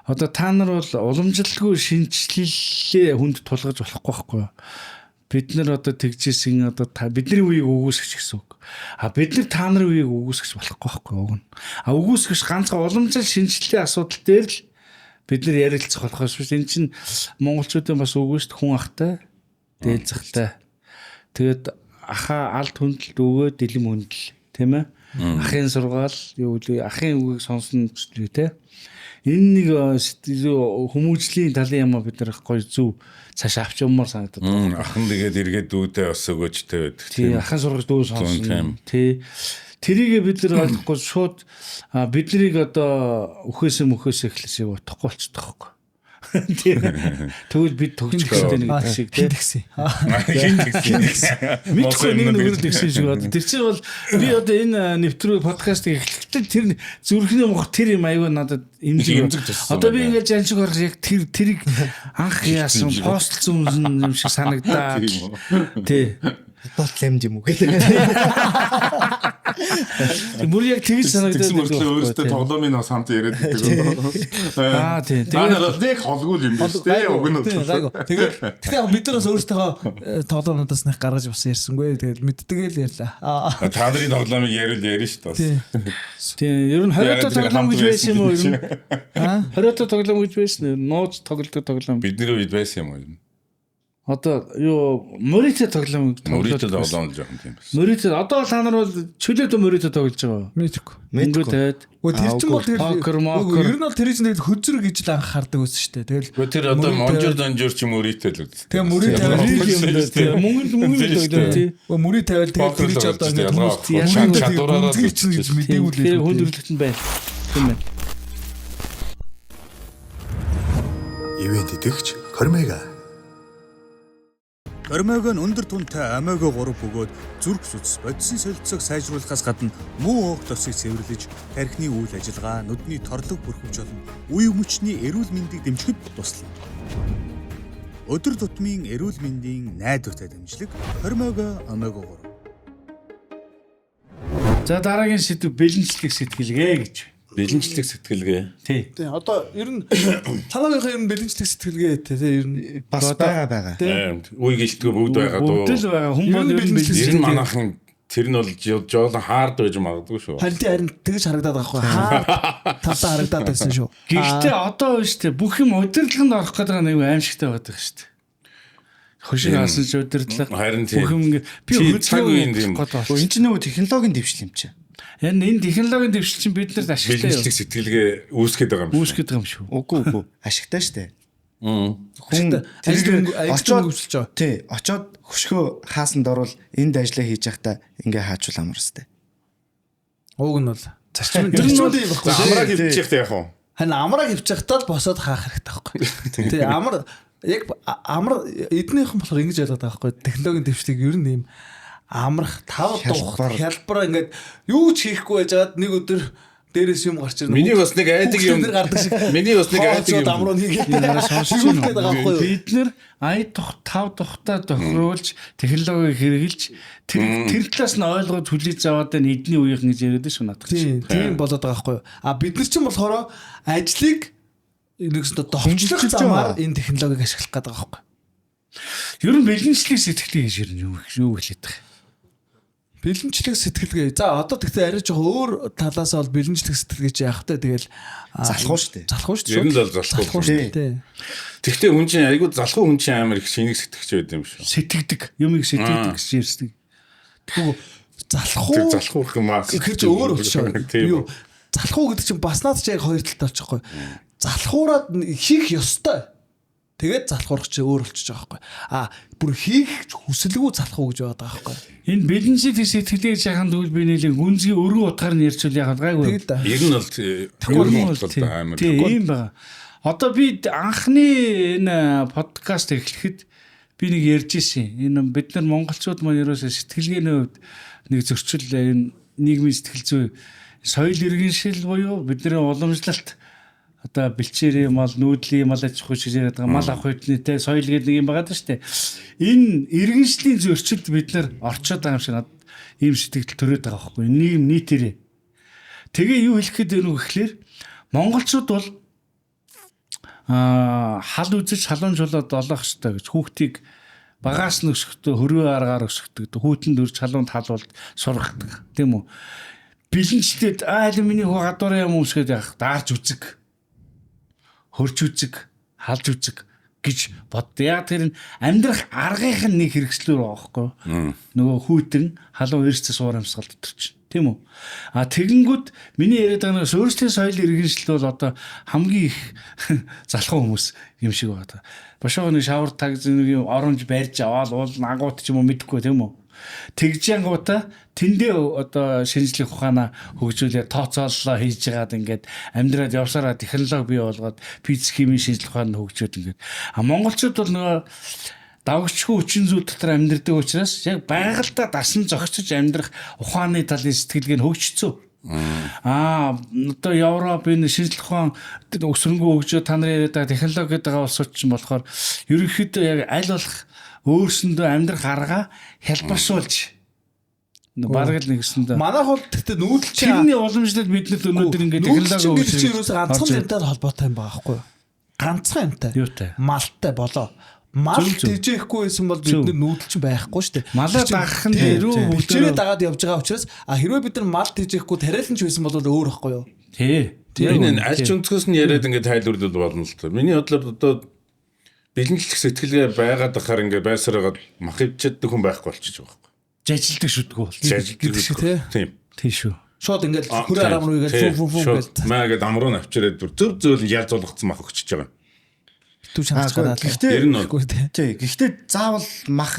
Одоо та нар бол уламжлалгүй шинжилэлээ хүнд тулгаж болохгүй байхгүй юу? Бид нар одоо тэгжсэн одоо та бидний үеийг өгөөсгч гэсэн үг. А бид нар та нарын үеийг өгөөсгч болохгүй байхгүй юу? Уг нь. А өгөөсгч ганцхан уламжлал шинжиллийн асуудал дээр л бид нар ярилцах болохоос биш. Энэ чинь монголчуудын бас үгүй шүү дээ хүн ахтай, дээлзахтай. Тэгээд ахаа алд хүндэлд өгөө дэлэм хүндэл тийм ээ. Ахын сургаал юу гэдэг ахын үгийг сонсно ч гэдэг те. Энэ нэг хүмүүжлийн талын юм а бид нар гоё зөв цааш авч явмаар санагдаад. Ахан тэгээд эргээд дүүдээ бас өгөөжтэй байдаг. Тий ахын сургаж дүү сонсно. Тийм. Тий. Тэрийг бид нар ойлгохгүй шууд биднийг одоо үхээсээ мөхөөсөө эхлэсээ утахгүй болчихдог байхгүй. Тийм. Тэгвэл бид төгсөх хэрэгтэй нэг гэдэг шиг Хин тийм. тэгсэн. Хин тэгсэн. Мэдхгүй нэг нь өрөөл тэгсэн шиг одоо тэр чинь бол би одоо энэ нэвтрүүлэг подкастыг эхлэхдээ тэр зүрхний мох тэр юм аюу надад Эмзэг эмзэг. туссан Одоо би байна. ингээд жаншиг орох яг тэр тэрийг анх яасан постлсон юм шиг санагдаад. Тийм үү. Тий. Футбол лэмж юм уу гэдэг. Бүр яг тэгж санагдаад Тэгсэн байдаг мөртлөө байхгүй, өөрөөсөө тий. тоглоомын бас хамт яриад байдаг. Аа, тий. Та нар бол нэг холгүй юм биш үү? Уг нь Тийм, гайгүй. Тэгээд гэтээ яг бид нараас өөрсдөө тоглоомнуудаас нэг гаргаж бас ярьсангүй. Тэгээд мэддэг л ярьлаа. Аа. Та нарын тоглоомыг ярил ярина шүү дээ. бас. Тийм. Тийм, ер нь 20 Яагаад тоглоом тэр хамт гэж байсан юм уу ер нь? Аа. 20 тоглоом гэж байсан юм. Нууц тоглодог тоглоом. Бидний үед байсан юм уу? Одоо юу Морито тоглоом Мөрийтэй тоглоом л жоохон тийм байсан. Морито одоо та нар бол чөлөөтөө Морито тоглож байгаа. Мэдгүй. Мөнгө тавиад. Үгүй тэр чинь бол тэгэл Покер, мокер. Үгүй, ер нь бол тэр чинь тэгэл хөзөр гэж л анх хардаг байсан шүү дээ. Тэгэл Гэхдээ тэр одоо мөрийн монжор тавиал- донжор ч юм өрийтэй л үздэг. Тэгээ мөрийн тавиал Рил юм даа тий. Мөнгө мөнгө Тийм шүү тоглоом тий. Үгүй мөрийн тавиал тэгэл Покер тэр чинь одоо тоглож ингээд ялгаа хүмүүс авах. мөрийн Чадвараараа гүнзгий чинь гэж мдээгүй л Тэр байлгүй. хүндрэлт нь байна. Тийм байна. Ивент итгэгч Кормега. Кормега нь өндөр түнтэй омега 3 бөгөөд зүрх судас бодисын солилцоог сайжруулахаас гадна муу өөх тосыг цэвэрлэж, тархины үйл ажиллагаа, нүдний торлог бүрхүүж болон үе мөчний эрүүл мэндийг дэмжихэд туслана. Өдөр тутмын эрүүл мэндийн найдвартай дэмжлэг Кормега омега 3. За дараагийн сэдв бэлэнчлэг сэтгэлгээ гэж. Бэлэнчлэг сэтгэлгээ. Тий. Тийм одоо ер нь танаагийнхаа ер нь бэлэнчлэг сэтгэлгээ тий ер нь Бас байгаа байгаа. Үе гэлтгүй бүгд байгаа дуу. Бүгд л байгаа. Хүн Ер бол нь ер нь бэлэнчлэг Ер нь бэлэнчлэг. манайхан тэр нь бол жоолон хаард байж магадгүй шүү. харин тий харин тэгж харагдаад байгаа байхгүй хаа талдаа харагдаад байсан шүү. Гэхдээ одоо биш үү бүх юм удирдлаганд орох гэдэг нь аюу аимшигтай байдаг шүү дээ. Хөшиг хасан ч удирдлага. Харин тийм. Бүх юм ингээ би Чи цаг үеийн хөдөлгөөн тийм. Гэхдээ энэ чинь нөгөө технологийн дэвшил юм чи. Энэ энэ технологийн дэвшил чинь биднэрт ашигтай юу? Бэлэнчлэг сэтгэлгээ үүсгээд байгаа юм шиг. Үүсгэж байгаа юм шүү. Үгүй үгүй. Ашигтай штэ. Хүн Ажил тэрийг хөнгө- ажил очоод хөнгөвсөлж байгаа. тий, очоод хөшгөө хаасанд орвол энд ажиллаа хийж байхдаа ингээ хаачвал амар өстэй. Уг нь бол зарчим Ер нь зарчим бол тийм байхгүй. Амраг хөвчих яах вэ? Харин амраг хөвчих тал босоод хаах хэрэгтэй байхгүй. Тий амар яг амар эднийхэн болохоор ингэж ойлгоод байгаа байхгүй. Технологийн дэвшлиг ер нь ийм амрах тав дух Хялбар. хялбар ингээд юу ч хийхгүй байжгаад нэг өдөр дээрээс юм гарч ирнэ. Миний бас нэг айдаг юм. Хүүхдүүд гардаг шиг. Миний бас нэг айдаг юм. Амруу нэг шигүүлгээд байгаа байхгүй юу? Бид нэр ая тух тав тухтай тохируулж технологиг хэрэгжилж тэр тэр талаас нь ойлгож хүлээж аваад энэ эдний үеийнхэн гэж яриад шүү надад. Тийм, тийм болоод байгаа байхгүй юу? А бид нар чинь болохоор ажлыг нэгсэндээ товчлох Хөнгөлж замаар байгаа. энэ технологиг ашиглах гэдэг байгаа байхгүй юу? Ер нь бэлэнчлэг сэтгэлгээ гэж ер нь юу юу хэлээд байгаа юм? Бэлэнчлэг сэтгэлгээ. За одоо тэгтээ арай жоохон өөр талаас бол бэлэнчлэг сэтгэлгээ чи яах вэ? Тэгэл Залхуу штэ. Залхуу шүү дээ. Ер нь л залхуу. Залхуу шүү дээ. Тий. Тэгтээ хүн чинь айгүй залхуу хүн чинь амар их шинийг сэтгэгч байд юм шүү. Сэтгэдэг, юмыг сэтгэдэг гэж ярьдаг. Тэгвэл залхуу Тэр залхуу юм аа. гэхэр чи өөр болчихоо. Тийм. Юу залхуу гэдэг чинь бас наад чи яг хоёр талтай болчихгүй. Залхуураад хийх ёстой. Тэгээд залхуурах чи өөр болчихж байгаа байхгүй. А бүр хийх хүсэлгүй залхуу гэж байгаа байхгүй. Энэ бэлэнчлэг сэтгэлгээ гэж яханд тэгвэл би нийлэн гүнзгий өргөн утгаар нь ярьчвал яхад гайгүй. Тэгэл да. Ер нь бол Өргөн ер нь бол бол тийм. амар. Тийм ийм байгаа. Одоо би анхны энэ подкаст эхлэхэд би нэг ярьж ирсэн. Энэ бид нар монголчууд маань ерөөсөө сэтгэлгээний хувьд нэг зөрчил энэ нийгмийн сэтгэл зүй соёл иргэншил буюу бидний уламжлалт одоо бэлчээрийн мал, нүүдлийн мал аж ахуй шиг яриад байгаа мал авах үднэтэй соёл гэдэг нэг юм байгаа даа штэ. Энэ иргэншлийн зөрчилд бид нар орчоод байгаа юм шиг надад ийм сэтгэл төрөөд байгаа байхгүй нийгэм нийтээрээ. Тэгээ юу хэлэх гээд байна вэ гэхлээр монголчууд бол хал үзэж халуун жулаад олоох ёстой гэж хүүхдийг багаас нь өсөхдөө хөрвөө аргаар өсгдөг. Хүүтэнд үрж халуунд халуулд сургадаг. Тийм үү? Бэлэнчлээд аа л миний хүү гадуурын юм өмсгöd яах даарч үзэг. Хөрч үзэг, халж үзэг гэж бодд. Яг тэр нь амьдрах аргынх нь нэг хэрэгслүүр байгаа байхгүй юу? Нөгөө хүүтэн халуун эрсдэ суур амьсгал дотор чинь. Тийм үү? А тэгэнгүүт миний яриад байгаа нэг өөрсдийн соёл иргэншил бол одоо хамгийн их залхуу хүмүүс юм шиг байгаа. Бошоо нэг шавар таг нэг юм оромж барьж аваад уул ангууд ч юм уу мэдэхгүй тийм үү? Тэгжэнгуудаа тэндээ одоо шинжлэх ухаанаа хөгжүүлээ тооцооллоо хийж байгаад ингээд амьдраад явсараа технологи бий болгоод физик химийн шинжлэх ухаанд хөгжөөд ингээд. А монголчууд бол нөгөө давгчгүй хүчин зүйл дотор амьдардаг учраас яг байгальдаа дасан зохицож амьдрах ухааны талын сэтгэлгээ нь хөгжсөн. Аа одоо Европ энэ шинжлэх ухаан өсрөнгөө хөгжөө та нарын яриад байгаа технологи гэдэг байгаа улсууд чинь болохоор ерөнхийдөө яг аль болох өөрсөндөө амьдрах аргаа хялбаршуулж бараг л нэгсэндээ Манайх бол тэгтээ нүүдэл чинь тэрний уламжлалт биднэрт өнөөдөр ингээд технологи технологи хөгжиж чинь ерөөсөө ганцхан юмтай холбоотой юм байгаа байхгүй юу? Ганцхан юмтай. Юутай? Малтай болоо. Мал Зөв, зөв. тэжээхгүй байсан бол бид Зөв. нар нүүдэл чинь байхгүй шүү дээ. Малаа Тэр чинь- дагах нь Тийм, дээр тийм. бүгдээрээ- Бэлчээрээ дагаад явж байгаа учраас а хэрвээ бид нар мал тэжээхгүй тариалан ч байсан бол өөр байхгүй юу? Тий. Энэ аль ч өнцгөөс нь яриад ингээд тайлбарлал болно л тоо. Миний бодлоор одоо бэлэнчлэх сэтгэлгээ байгаад ахаар ингээд байсаар байгаад мах ивчэддэг хүн байхгүй болчихж байгаа байхгүй. Жажилдаг шүдгүү бол. гэдэг шиг тий. Тийм. Тий шүү. Шууд ингээд хүрээ арам руу ингээд Тийм, фүн фүн фүн шууд гэж Маа гээд амруу нь авчирээд бүр зөв зөв ял зулгацсан мах өгчөж байгаа. битүү чанарч гараад. Гэхдээ Ер нь бол Үгүй тий. тий, гэхдээ заавал мах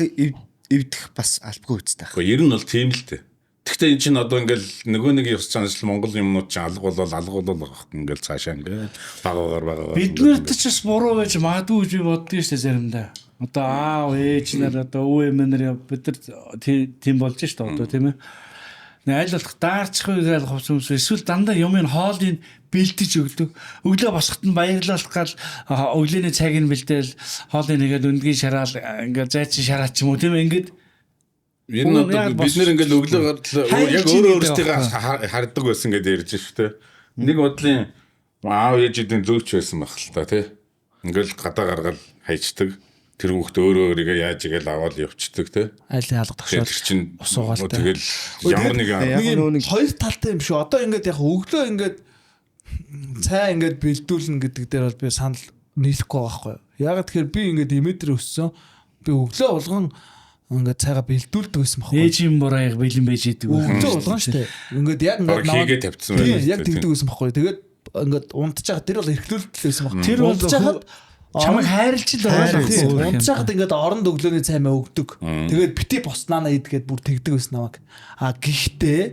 эвдэх бас албагүй үстэй. Гэхдээ ер нь бол тийм л дээ. Гэхдээ эн чинь одоо ингээл нөгөө нэг ёс заншил Монгол юмнууд чинь алга болол алга болол байгаа байхгүй ингээл цаашаа ингээл багаагаар багаагаар. Бид нарт ч бас буруу байж магадгүй гэж би боддгийн шүү дээ заримдаа. Одоо аав ээж нар одоо өвөө эмээ нар бид нар тийм болж шүү дээ одоо тийм ээ. Нэг аль болох даарчих үегээл хувц өмс эсвэл дандаа юмын хоолыг бэлтэж өгдөг. Өглөө босоход нь баярлалах гал өглөөний цайг нь бэлдээл хоолыг нэгээл өндгийн шараал ингээд зайчин шараа ч юм уу тийм ээ ингээд Ер нь одоо Яг бид нэр ингээл өглөө гарлаа яг Хайрлж өөрөө гэдэг өөрсдийгөө байхгүй. хардаг байсан гэдээ ярьж шүү дээ. Нэг бодлын аав ээжүүдийн зөөч байсан байх л та тий. Ингээл гадаа гаргаал хайчдаг. Тэр хүүхд өөрөө өөрийгөө яаж игээл аваад явцдаг тий. Айлын алга Тэгээд тогшоол. тэр чинь ус угаалтай. Тэгэл ямар нэг Яг Нэг юм нөгөө нэг- хоёр талтай юм шүү. Одоо ингээд яг өглөө ингээд цай ингээд бэлдүүлнэ гэдэг дээр бол би санал нийлэхгүй байгаа байхгүй юу. Яг тэгэхээр би ингээд имэдэр өссөн. Би өглөө болгон ингээд цайгаа бэлдүүлдэг байсан байхгүй юу. ээжийн бурайг бэлэн байж идэг. Өглөө болгон штэ. Ингээд яг ингээд Бараг хийгээ тавьчихсан Тийм, байх. яг тэгдэг байсан байхгүй юу. Тэгээд ингээд унтж байгаа тэр бол эрхлүүлэлт байсан байхгүй юу. Тэр бол Унтж байхад Чамайг хайрлж л байгаа л Тийм, байхгүй юу? унтж байхад ингээд оронд өглөөний цай мэ өгдөг. Тэгээд бити боснаана идгээд бүр тэгдэг байсан намайг. А гэхдээ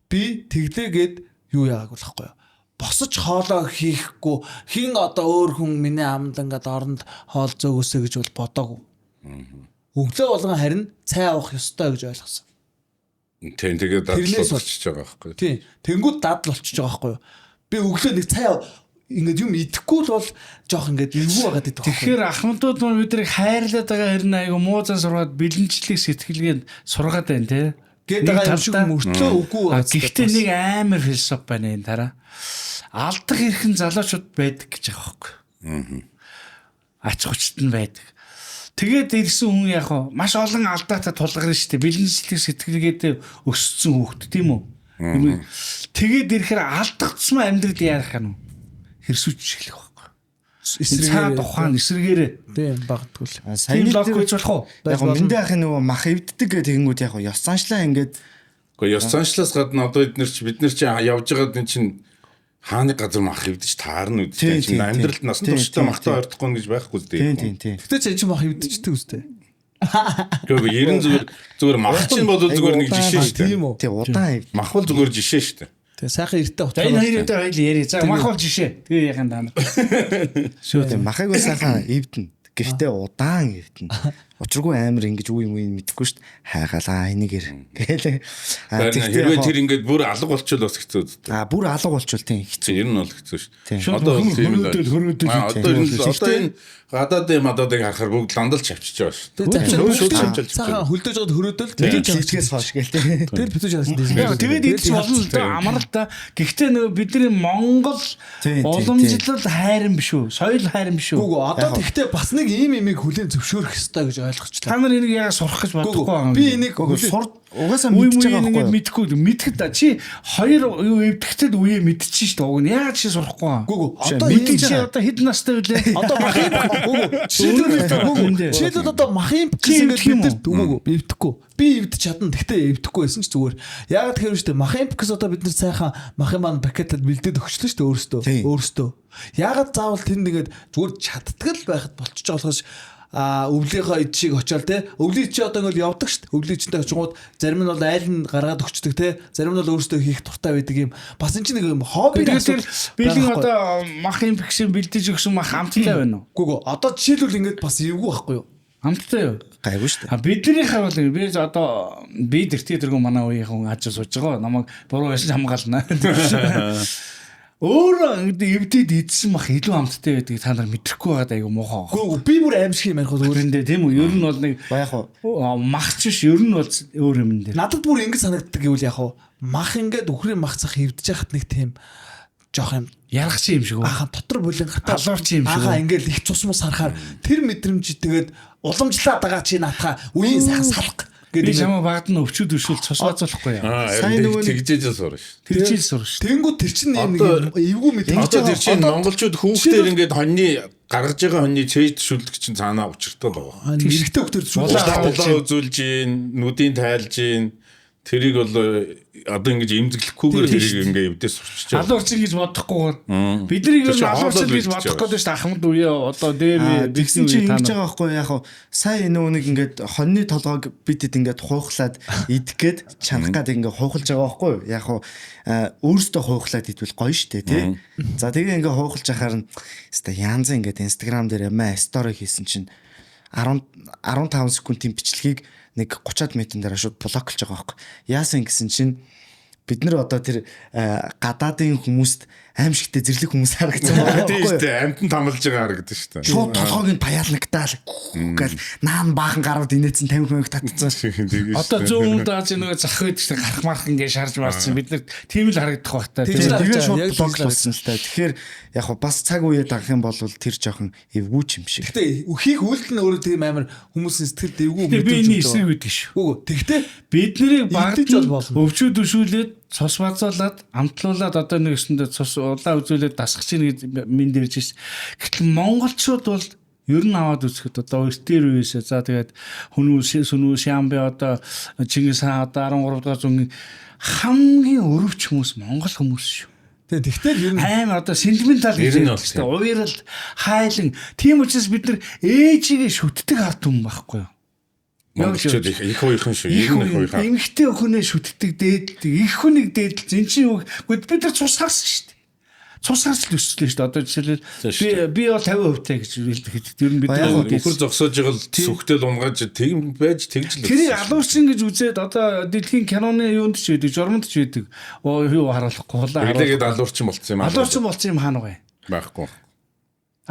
би тэглээгээд юу яагааг болохгүй юу? Босож хоолоо хийхгүй хин одоо өөр хүн миний амд ингээд оронд хоол зөөгөөсэй гэж бол бодоогүй. Өглөө болгон харин цай авах ёстой гэж ойлгосон. Тийм тэгээд Тэрнээс дадлал болчихж байгаа байхгүй. Тийм. Тэнгүүд дадал болчихж байгаа байхгүй юу? Би өглөө нэг цай ингээд юм идэхгүй л бол жоох ингээд эвгүй байгаад идэх байхгүй юу? Тэгэхээр ахмадууд маань биднийг хайрлаад байгаа хэрнээ айгу муу зан сургаад бэлэнчлэх сэтгэлгээнд сургаад байна те. Гээд Нэг байгаа юм шиг талдаа- мөртлөө үгүй А байгаа. гэхдээ нэг амар философи байна энэ тараа. Алдах эрхэн залуучууд байдаг гэж байгаа байхгүй. Ач хүчт нь байдаг. Тэгээд ирсэн хүн яг хаа маш олон алдаатай тулгарна шүү дээ. Бэлэнчлэх сэтгэлгээтэй өссөн хүүхэд тийм үү? Юм- Тэгээд ирэхээр алдах тусмаа амьдрал яарах юм. Хэрсүүж эхлэх байхгүй. эсрэгээр Цаад ухаан эсрэгээрээ тийм багтгүй л. тийм Саяны лог тэр гэж болох уу? яг гоо мэндэ ахын нөгөө мах эвддэг гэх тэгэнгүүт яг гоо ёс заншлаа ингээд Гэхдээ ёс заншлаас гадна одоо эднэр чи бид нар чи явж байгаад эн чинь хааны газар мах эвдэж таарна Тийм, үдтэй чинь тийм, амьдралд насан тийм, туршдаа тийм, махтай тийм. ойртохгүй гэж байхгүй зү тийм тийм тийм. Гэтэ чи чинь мах эвдчихдэг үстэй. Гэхдээ ер нь зүгээр зүгээр мах чинь бол зүгээр нэг жишээ шүү дээ. Тийм үү? Тий удаан эвд. Мах бол зүгээр жишээ шүү дээ. Тэгээ сайхан эртээ За утгаар. энэ хоёр өдөр хоёул ярий. За мах бол жишээ. Тэгээ яхан та нар. Шүү дээ. Махыг бол сайхан эвдэнэ. Гэхдээ удаан эвдэнэ. Учиргүй амар ингэж үе юм үе мэдэхгүй шүү дээ. Хайгаалаа энийгэр гээл. А Харин тэгтээ хэрвээ яг тэр ингээд бүр алга болчихвол бас хэцүү үстэй. а бүр алга болчвол тийм хэцүү. Ер нь бол хэцүү шүү Тийм. дээ. Одоо бол тийм л хөрөөдөл, хөрөөдөл Аа, тийм. Одоо ер нь л- одоо Гэхдээ- энэ гадаадын мададыг харахаар бүгд ландал чавчиж байгаа шүү дээ. Тэгээ Шууд шууд чавчил. сайхан хөлдөөж байгаад хөрөөдөл Тийм. битүү Хийчгээс хойш гээл тийм. Тэр битүү чанарсан. Яг тэгээд идэж болно л да амар л да. Гэхдээ нөгөө бидний Монгол Тийм, тийм, уламжлал хайран биш үү? Соёл хайран биш үү? Үгүй одоо тэгтээ бас нэг ийм имийг хүлээн зөвшөөрөх ёстой гэж Ойлгочлаа. Та нар энийг яагаад сурах гэж бодохгүй байгаа юм? Би энийг Үгүй сур угаасаа үе мэдчихэж муу байгаа ингээд байхгүй юу? мэдхгүй мэдэхэд та чи хоёр юу эвдэхтэд үе мэдчихэн шүү дээ. Уг нь яагаад чи сурахгүй байгаа? Үгүй Биш, одоо мэдчихэж энэ Чи байгаа. одоо хэд настай вүлээ? Одоо махын үгүй жишээлбэл жишээлбэл одоо махын Чи гэсэн эвдэх юм ингээд бид нар үгүй би эвдэхгүй. Би эвдэж чадна. Гэхдээ эвдэхгүй байсан ч зүгээр. Яагаад тэгэхээр вэ штэ махын гэсэн одоо бид нар сайхан махын маань пакетад бэлдээд өгчлөө штэ өөрөөсөө. Тийм. Өөрөөсөө. Яагаад заавал тэнд ингээд зүгээр чаддаг л байхад болчихж байгаа болохоос а өвлийнхөө ид шиг очиод те өвлийн ид чи одоо ингээл явдаг штэ өвлийн ичэнтэй очингууд зарим нь бол айл нь гаргаад өгчдөг те зарим нь бол өөрөөсөө хийх дуртай байдаг юм бас энэ чинь нэг юм хобби Тэгээд тэр бэлэн одоо мах инфекшн бэлдэж өгсөн мах амттай байна уу? Үгүй гоо одоо жишээлбэл ингээд бас эвгүй байхгүй юу? Амттай юу? Гайгүй шүү дээ. А биднийхээ бол би одоо би дэртээ дэргүү манай үеийнхэн аж сууж байгаа. Намайг буруу байсан ч хамгаална. Өөрөө ингээд эвдэд идсэн мах илүү амттай байдгийг та нар мэдрэхгүй байгаад айгу муухай. Үгүй гоо би бүр аимшиг юм ярих бол өөр. Өөрөндөө тийм үү? Ер нь бол нэг Ба яг уу махч биш ер нь бол өөр юм дээр. Надад бүр ингэ санагддаг гэвэл яг уу мах ингээд үхрийн мах цах эвдэж яхад нэг тийм жоох юм Ярах чи юм шиг үү? ааха дотор бүлэн гартаа Алуурч юм шиг ааха үү? ингээд их цус мус харахаар тэр мэдрэмж тэгээд уламжлаад байгаа чи наатаха үеийн сайхан салах Би гэдэг чамаа багт нь өвчүүд өшөөл цус базуулахгүй яа. Аа Сайн харин нөгөө нэг- тэгжээж сурна шүү. Тэр жил сур шүү. Тэнгүүд тэр чинь юм нэг Одоо- эвгүй мэдрэмж Одоо тэр чинь монголчууд хүүхдээр ингээд хоньны гаргаж байгаа хоньны цээж төшүүлдэг чинь цаанаа учиртай байгаа. эрэгтэй хүүхдэр Улаан Улаан үзүүлж гин, нүдийн тайлж гин тэрийг бол одоо ингэж эмзэглэхгүйгээр тэрийг ингээ эвдээс сурчиж байгаа. Алуурч гэж бодохгүйгээр бид нар ер Тэр нь чинь алуурч хоолой гэж бэлдэж бодох байгаа гэдэг шүү дээ. Ахмад үе одоо дээр Аа, тэгсэн тэгсэн чи чи та ингэж нар байгаа байхгүй яг хуу сая нөгөө нэг ингээд хоньны толгойг бид хэд ингээд хуухлаад идэх гээд чанах гээд ингээд хуухалж байгаа байхгүй юу яг хуу өөрөөсөө хуухлаад идвэл гоё штэ тий за тэгээ ингээд хуухалж ахаар нь хэвээ янз ингээд инстаграм дээр маа стори хийсэн чинь 10 15 секундын бичлэгийг нэг 30-ад метрэн дээр шууд блоклж байгаа байхгүй яасан гэсэн чинь бид нар одоо тэр гадаадын хүмүүст аимшигтэй зэрлэг хүмүүс харагдсан байгаа Тийм байхгүй юу шүү дээ. Амтан тамлж байгаа харагдаж шүү дээ. Шууд толгойг нь паяалнагтаал гэл наан баахан гарууд инээдсэн 50 хүнг татцсан. Тийм Одоо зүүн өмнөд Азийн нөгөө зах байдаг чинь гарах марх ингээд шарж марсан бид нар тийм л харагдах бах та. Тийм. Тийм. Тэгээ Яг шууд тэгж блок л болсон л та. Тэгэхээр яг хуу бас цаг үеэ дагах юм бол тэр жоохон эвгүй ч юм шиг. Гэтэ хийх үйлдэл нь өөрөө тийм амар хүмүүсийн сэтгэлд эвгүй Би мэдрэмж энэ өгдөг. эсрэг байдаг шүү. Үгүй тэгтээ Бид нарыг багт Идэж бол болно. өвчүүд өшүүлээд цус базуулаад амтлуулад одоо нэг өсөндөө цус улаан үзүүлээд дасгах чинь гэж минь дэрж шээ. Гэтэл монголчууд бол ер нь аваад үзэхэд одоо эртээр үеэсээ за тэгээд хүнүү сүнүү шамби одоо Чингис хаан одоо 13 дугаар зууны хамгийн өрөвч хүмүүс монгол хүмүүс шүү. тэгээ тэгтэл ер нь Аим одоо сентиментал гэж Ер нь ярьдаг бол шүү дээ. Уярал, хайлан. Тийм учраас бид нар ээжигээ шүтдэг ард түмэн байхгүй юу? Монголчууд их их уяхан шүү. Их Ер нь их уяхан. эмэгтэй хүнээ шүтдэг, дээдэлдэг, их хүнийг дээдэлж эн чинь юу гэвэл бид нар цус харсан шүү дээ. Цус харс л өсөлөө шүү дээ. Одоо жишээлбэл Тийм шүү би бол 50% тай гэж хэлдэг. Тэр нь бид Ба нар яг үгүй. Үхэр зогсоож байгаа л сүхтэл унгааж тийм байж тэгж л. Тэрийг өссөн шүү. алуурчин гэж үзээд одоо дэлхийн киноны юунд ч байдаг, журманд ч байдаг. Оо юу харуулахгүй, хулаа харуулахгүй. Тэгээд алуурчин болцсон юм аа. Алуурчин болсон юм хаана вэ? Байхгүй.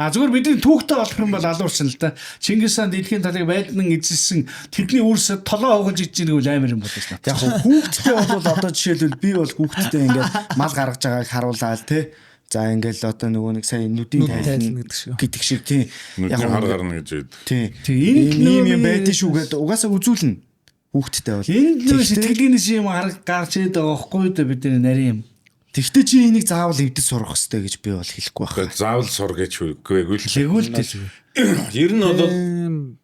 А зүгээр бидний түүхтэй болох юм бол алуурчин л да. Чингис хаан дэлхийн талыг байлдан эзэлсэн тэдний үүрсээ толоо хугалж иж байгаа бол амар юм болсон. Яг хуу хүүхдтэй бол одоо жишээлбэл би бол хүүхдтэй ингээд мал гаргаж байгааг харуулаад тий. За ингээл одоо нөгөө нэг сая нүдийн Нүдийн тайлна тайлна гэдэг шиг. гэдэг шиг тий. Нүдний хуу хар ингээд- гарна гэж байдаг. Тий. Тий, энд Ийм ийм нөгөө юм би- байдэн шүү гэдэг угаасаа үзүүлнэ. Хүүхдтэй бол. Энд нөө Тэгтээ- сэтгэлгийнээс юм арга гарч ирээд байгаа байхгүй юу да бидний нарийн юм. Тэгтээ чи энийг заавал эвдэж сурах хэрэгтэй гэж би бол хэлэхгүй байна. Тэгээд заавал сур гэж үгүй л. Лэгүүл дээ зүгээр. Ер нь бол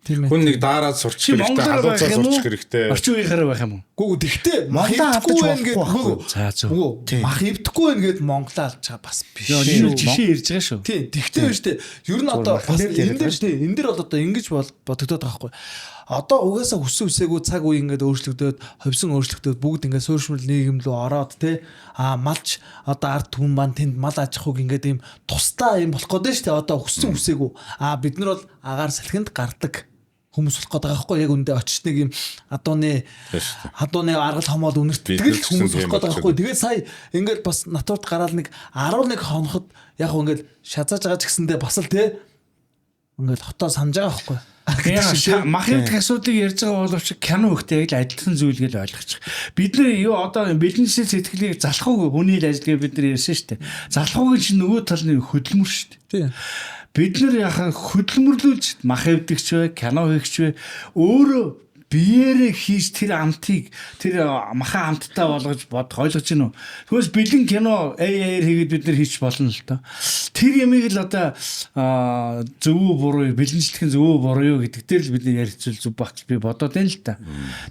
тийм ээ. хүн нэг daarаад Чи сурчих хэрэгтэй, монголоор халууцаа байх юм уу? сурчих хэрэгтэй. Орчин үеийнхаараа байх юм уу? Үгүй тэгтээ мах Монголоо эвдэхгүй алдаж байна гэд болохгүй үгүй. За зөв. Үгүй Тийм. мах эвдэхгүй байна гэд Монголоо алдчихаа бас биш. Йоо, энэ бол жишээ ярьж байгаа шүү. Тийм тэгтээ биш үү? Ер нь одоо махан бас дээр л яриад энэ дээр байгаа тийм энэ дээр бол одоо ингэж бол бодогдоод байгаа байхгүй. Одоо угаасаа хүссэн үсээгүй цаг үе ингээд өөрчлөгдөөд, ховсон өөрчлөгдөөд бүгд ингээд суурьшмал нийгэм рүү ороод те а малч одоо ард түмэн маань тэнд мал аж ахуйг ингээд ийм тусдаа юм болох гэдэг шүү дээ. Одоо хүссэн үсээгүй. А бид нар бол агаар салхинд гардаг хүмүүс болох гэдэг байгаа байхгүй яг үндэ очиж нэг юм адууны Тийм шүү дээ. адууны аргал хомоол үнэртдэг Бид нар л ч гэсэн хүмүүс тийм болох гэдэг байгаа байхгүй. болчиход. Тэгээд сая ингээд бас натурт гараал нэг 11 хоноход яг хөө ингээд шазааж байгаа ч гэсэндээ бас л те ингээд хотоо санаж байгаа байхгүй. Яг мах эвдэх асуудлыг ярьж байгаа боловч кино хөхтэй яг л адилхан зүйл гэж ойлгочих. Бид нар юу одоо бэлэншил сэтгэлийг залхууг хүний л ажил гэж бид нар ярьсан шүү дээ. Залхуугийн чинь нөгөө тал нь хөдөлмөр шүү дээ. Тийм. Бид нар яхаа хөдөлмөрлүүлж мах эвдэгч бай, кино хийгч бай, өөрөө биеэрээ хийж тэр амтыг тэр маха амттай болгож бодох ойлгож байна уу? Тэгвэл бэлэн кино AI-аар хийгээд бид нар хийч болно л доо. Тэр ямиг л одоо зөв үү буруу юу, бэлэнчлэх нь зөв үү буруу юу гэдэг дээр л бид нар ярилцвал зөв байх гэж би бодоод байна л та.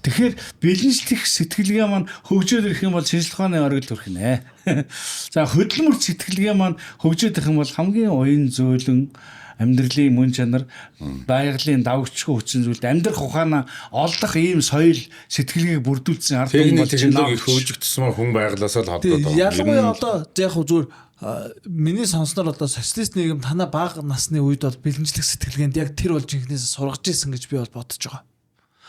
Тэгэхээр бэлэнчлэх сэтгэлгээ маань хөгжөөд ирэх юм бол шинжлэх ухааны оргил төрөх нэ. За, хөдөлмөр сэтгэлгээ маань хөгжөөд ирэх юм бол хамгийн уян зөөлөн амьдралын мөн чанар, байгалийн давгчгүй хүчин зүйлд амьдрах ухаанаа олдох ийм соёл сэтгэлгээг бүрдүүлсэн ард түмэн Техник болж байна. технологи хөгжих тусмаа хүн байглаасаа л холдоод байгаа. Ялангуяа одоо яг хөө зүгээр миний сонсноор одоо социалист нийгэм танаа бага насны үед бол бэлэнчлэх сэтгэлгээнд яг тэр бол жинхнээсээ сургаж исэн гэж би бол бодож байгаа.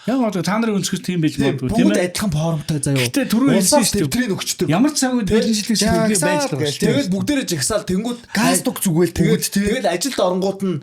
Яг одоо та нарын өнцгөөс тийм байж магадгүй, тийм Бүгд ээ. адилхан формтой заяо. Гэтэ түрүү хэлсэн Улсаас шүү дээ. дэвтрийг өгчдөг. Ямар цаг үед бэлэнчлэх сэтгэлгээ байж Жагсаал байгаа шүү дээ. Тэгэл бүгдээрээ жагсаал тэнгууд Галстук зүгээл тэгээд бүгд тий. тэгэл ажилд оронгууд нь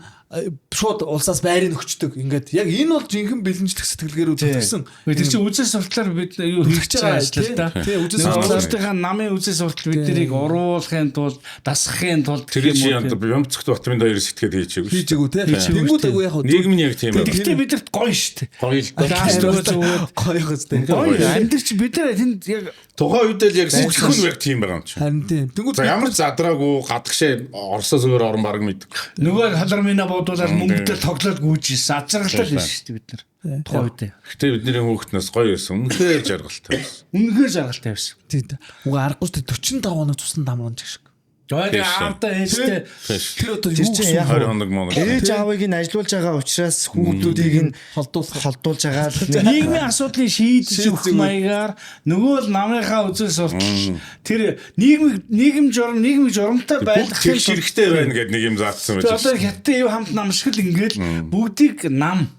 шууд улсаас байрыг өгчдөг. Ингээд яг энэ бол жинхэнэ бэлэнчлэх сэтгэлгээр үзүүлсэн. Үгүй, тэр чинь үзэл сурталаар бид юу хийж байгаа ажил л да. Тий, үзэл сурталаар. Өөрсдийнхээ намын үзэл суртал бид нарыг уруулахын тулд, дасгахын тулд Тэр гэх чинь юм уу, одоо Бямцогт Батмын хоёр сэтгэхэд хийчихээгүй шүү. Хийж өгөө те. Хийчихээгүй Тэнгууд тий. агуу яг хөө Нийгэм нь яг тийм байна. Гэхдээ бидэрт гоё шүү дээ. Гоё л доо. Галстук зүгээд гоё хэвчтэй. гоё амьдрч бид нар тэнд яг Тухайн үед л яг сэтгэх нь яг тийм байгаа юм чинь. Харин тийм. Тэнгууд За, ямар ч задраагүй гадагшаа Оросоос өөр орон баг мэддэг. Нөгөө халармина буудуулаад мөнгөтэй тоглоод гүйж ирсэн. Азаргалтай л биш шүү дээ бид нар. Тухайн үед. Гэтэ бидний хүүхднээс гоё байсан. Үнэхээр жаргалтай байсан. Үнэхээр жаргалтай байсан. Тийм. Уг аргагүй шүү дээ 45 хоног цусан дамран шиг. Тэгээд Тийм шүү. аавдаа ээжтэй Тэр одоо Тэр юу чинь гэсэн яг 20 хоног моног. Ээж аавыг нь ажилуулж байгаа учраас хүүхдүүдийг нь холдуулах. холдуулж байгаа л нэг нийгмийн асуудлыг шийдэж Шийдэж өгөх өгөх. маягаар нөгөө л намынхаа үзэл суртал тэр нийгэм нийгэм журам нийгмийн журамтай Бүгд байлгахын тэгш хэрэгтэй байна гэд нэг юм заасан Тэр байж. одоо хятадын юу хамт нам шиг л ингээл бүгдийг нам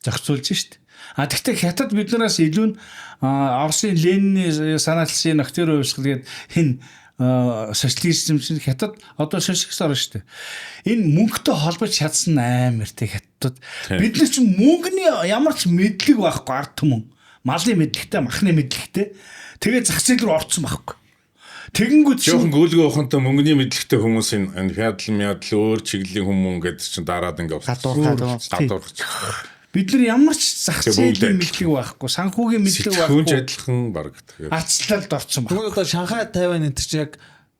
зохицуулж шít. А тэгвэл хятад биднээс илүү нь Оросын Ленины санаачилсан Октябрь хувьсгал гээд хин социализм чинь хятад одоо социалист орно шүү дээ. Энэ мөнгөтэй холбож чадсан амар те хятадд. Бид нар чинь мөнгөний ямар ч мэдлэг байхгүй ард түмэн. Малын мэдлэгтэй, махны мэдлэгтэй. Тэгээ зах зээл рүү орцсон байхгүй. Тэгэнгүүт чинь Жохон гүйлгөө ухаантай мөнгөний мэдлэгтэй хүмүүс энэ фиадл мядл өөр чиглэлийн хүмүүс ингээд чинь дараад ингээд Гадуурхаад. гадуурхаж. Бид нар ямар ч зах Тэгээ бүгд зээлийн адилхан. мэдлэг байхгүй, санхүүгийн мэдлэг Сэтгэхүйн ч байхгүй. адилхан баг тэгэхээр. Арчлалд орсон баг. Тэгвэл одоо Шанхай Тайван энэ чинь яг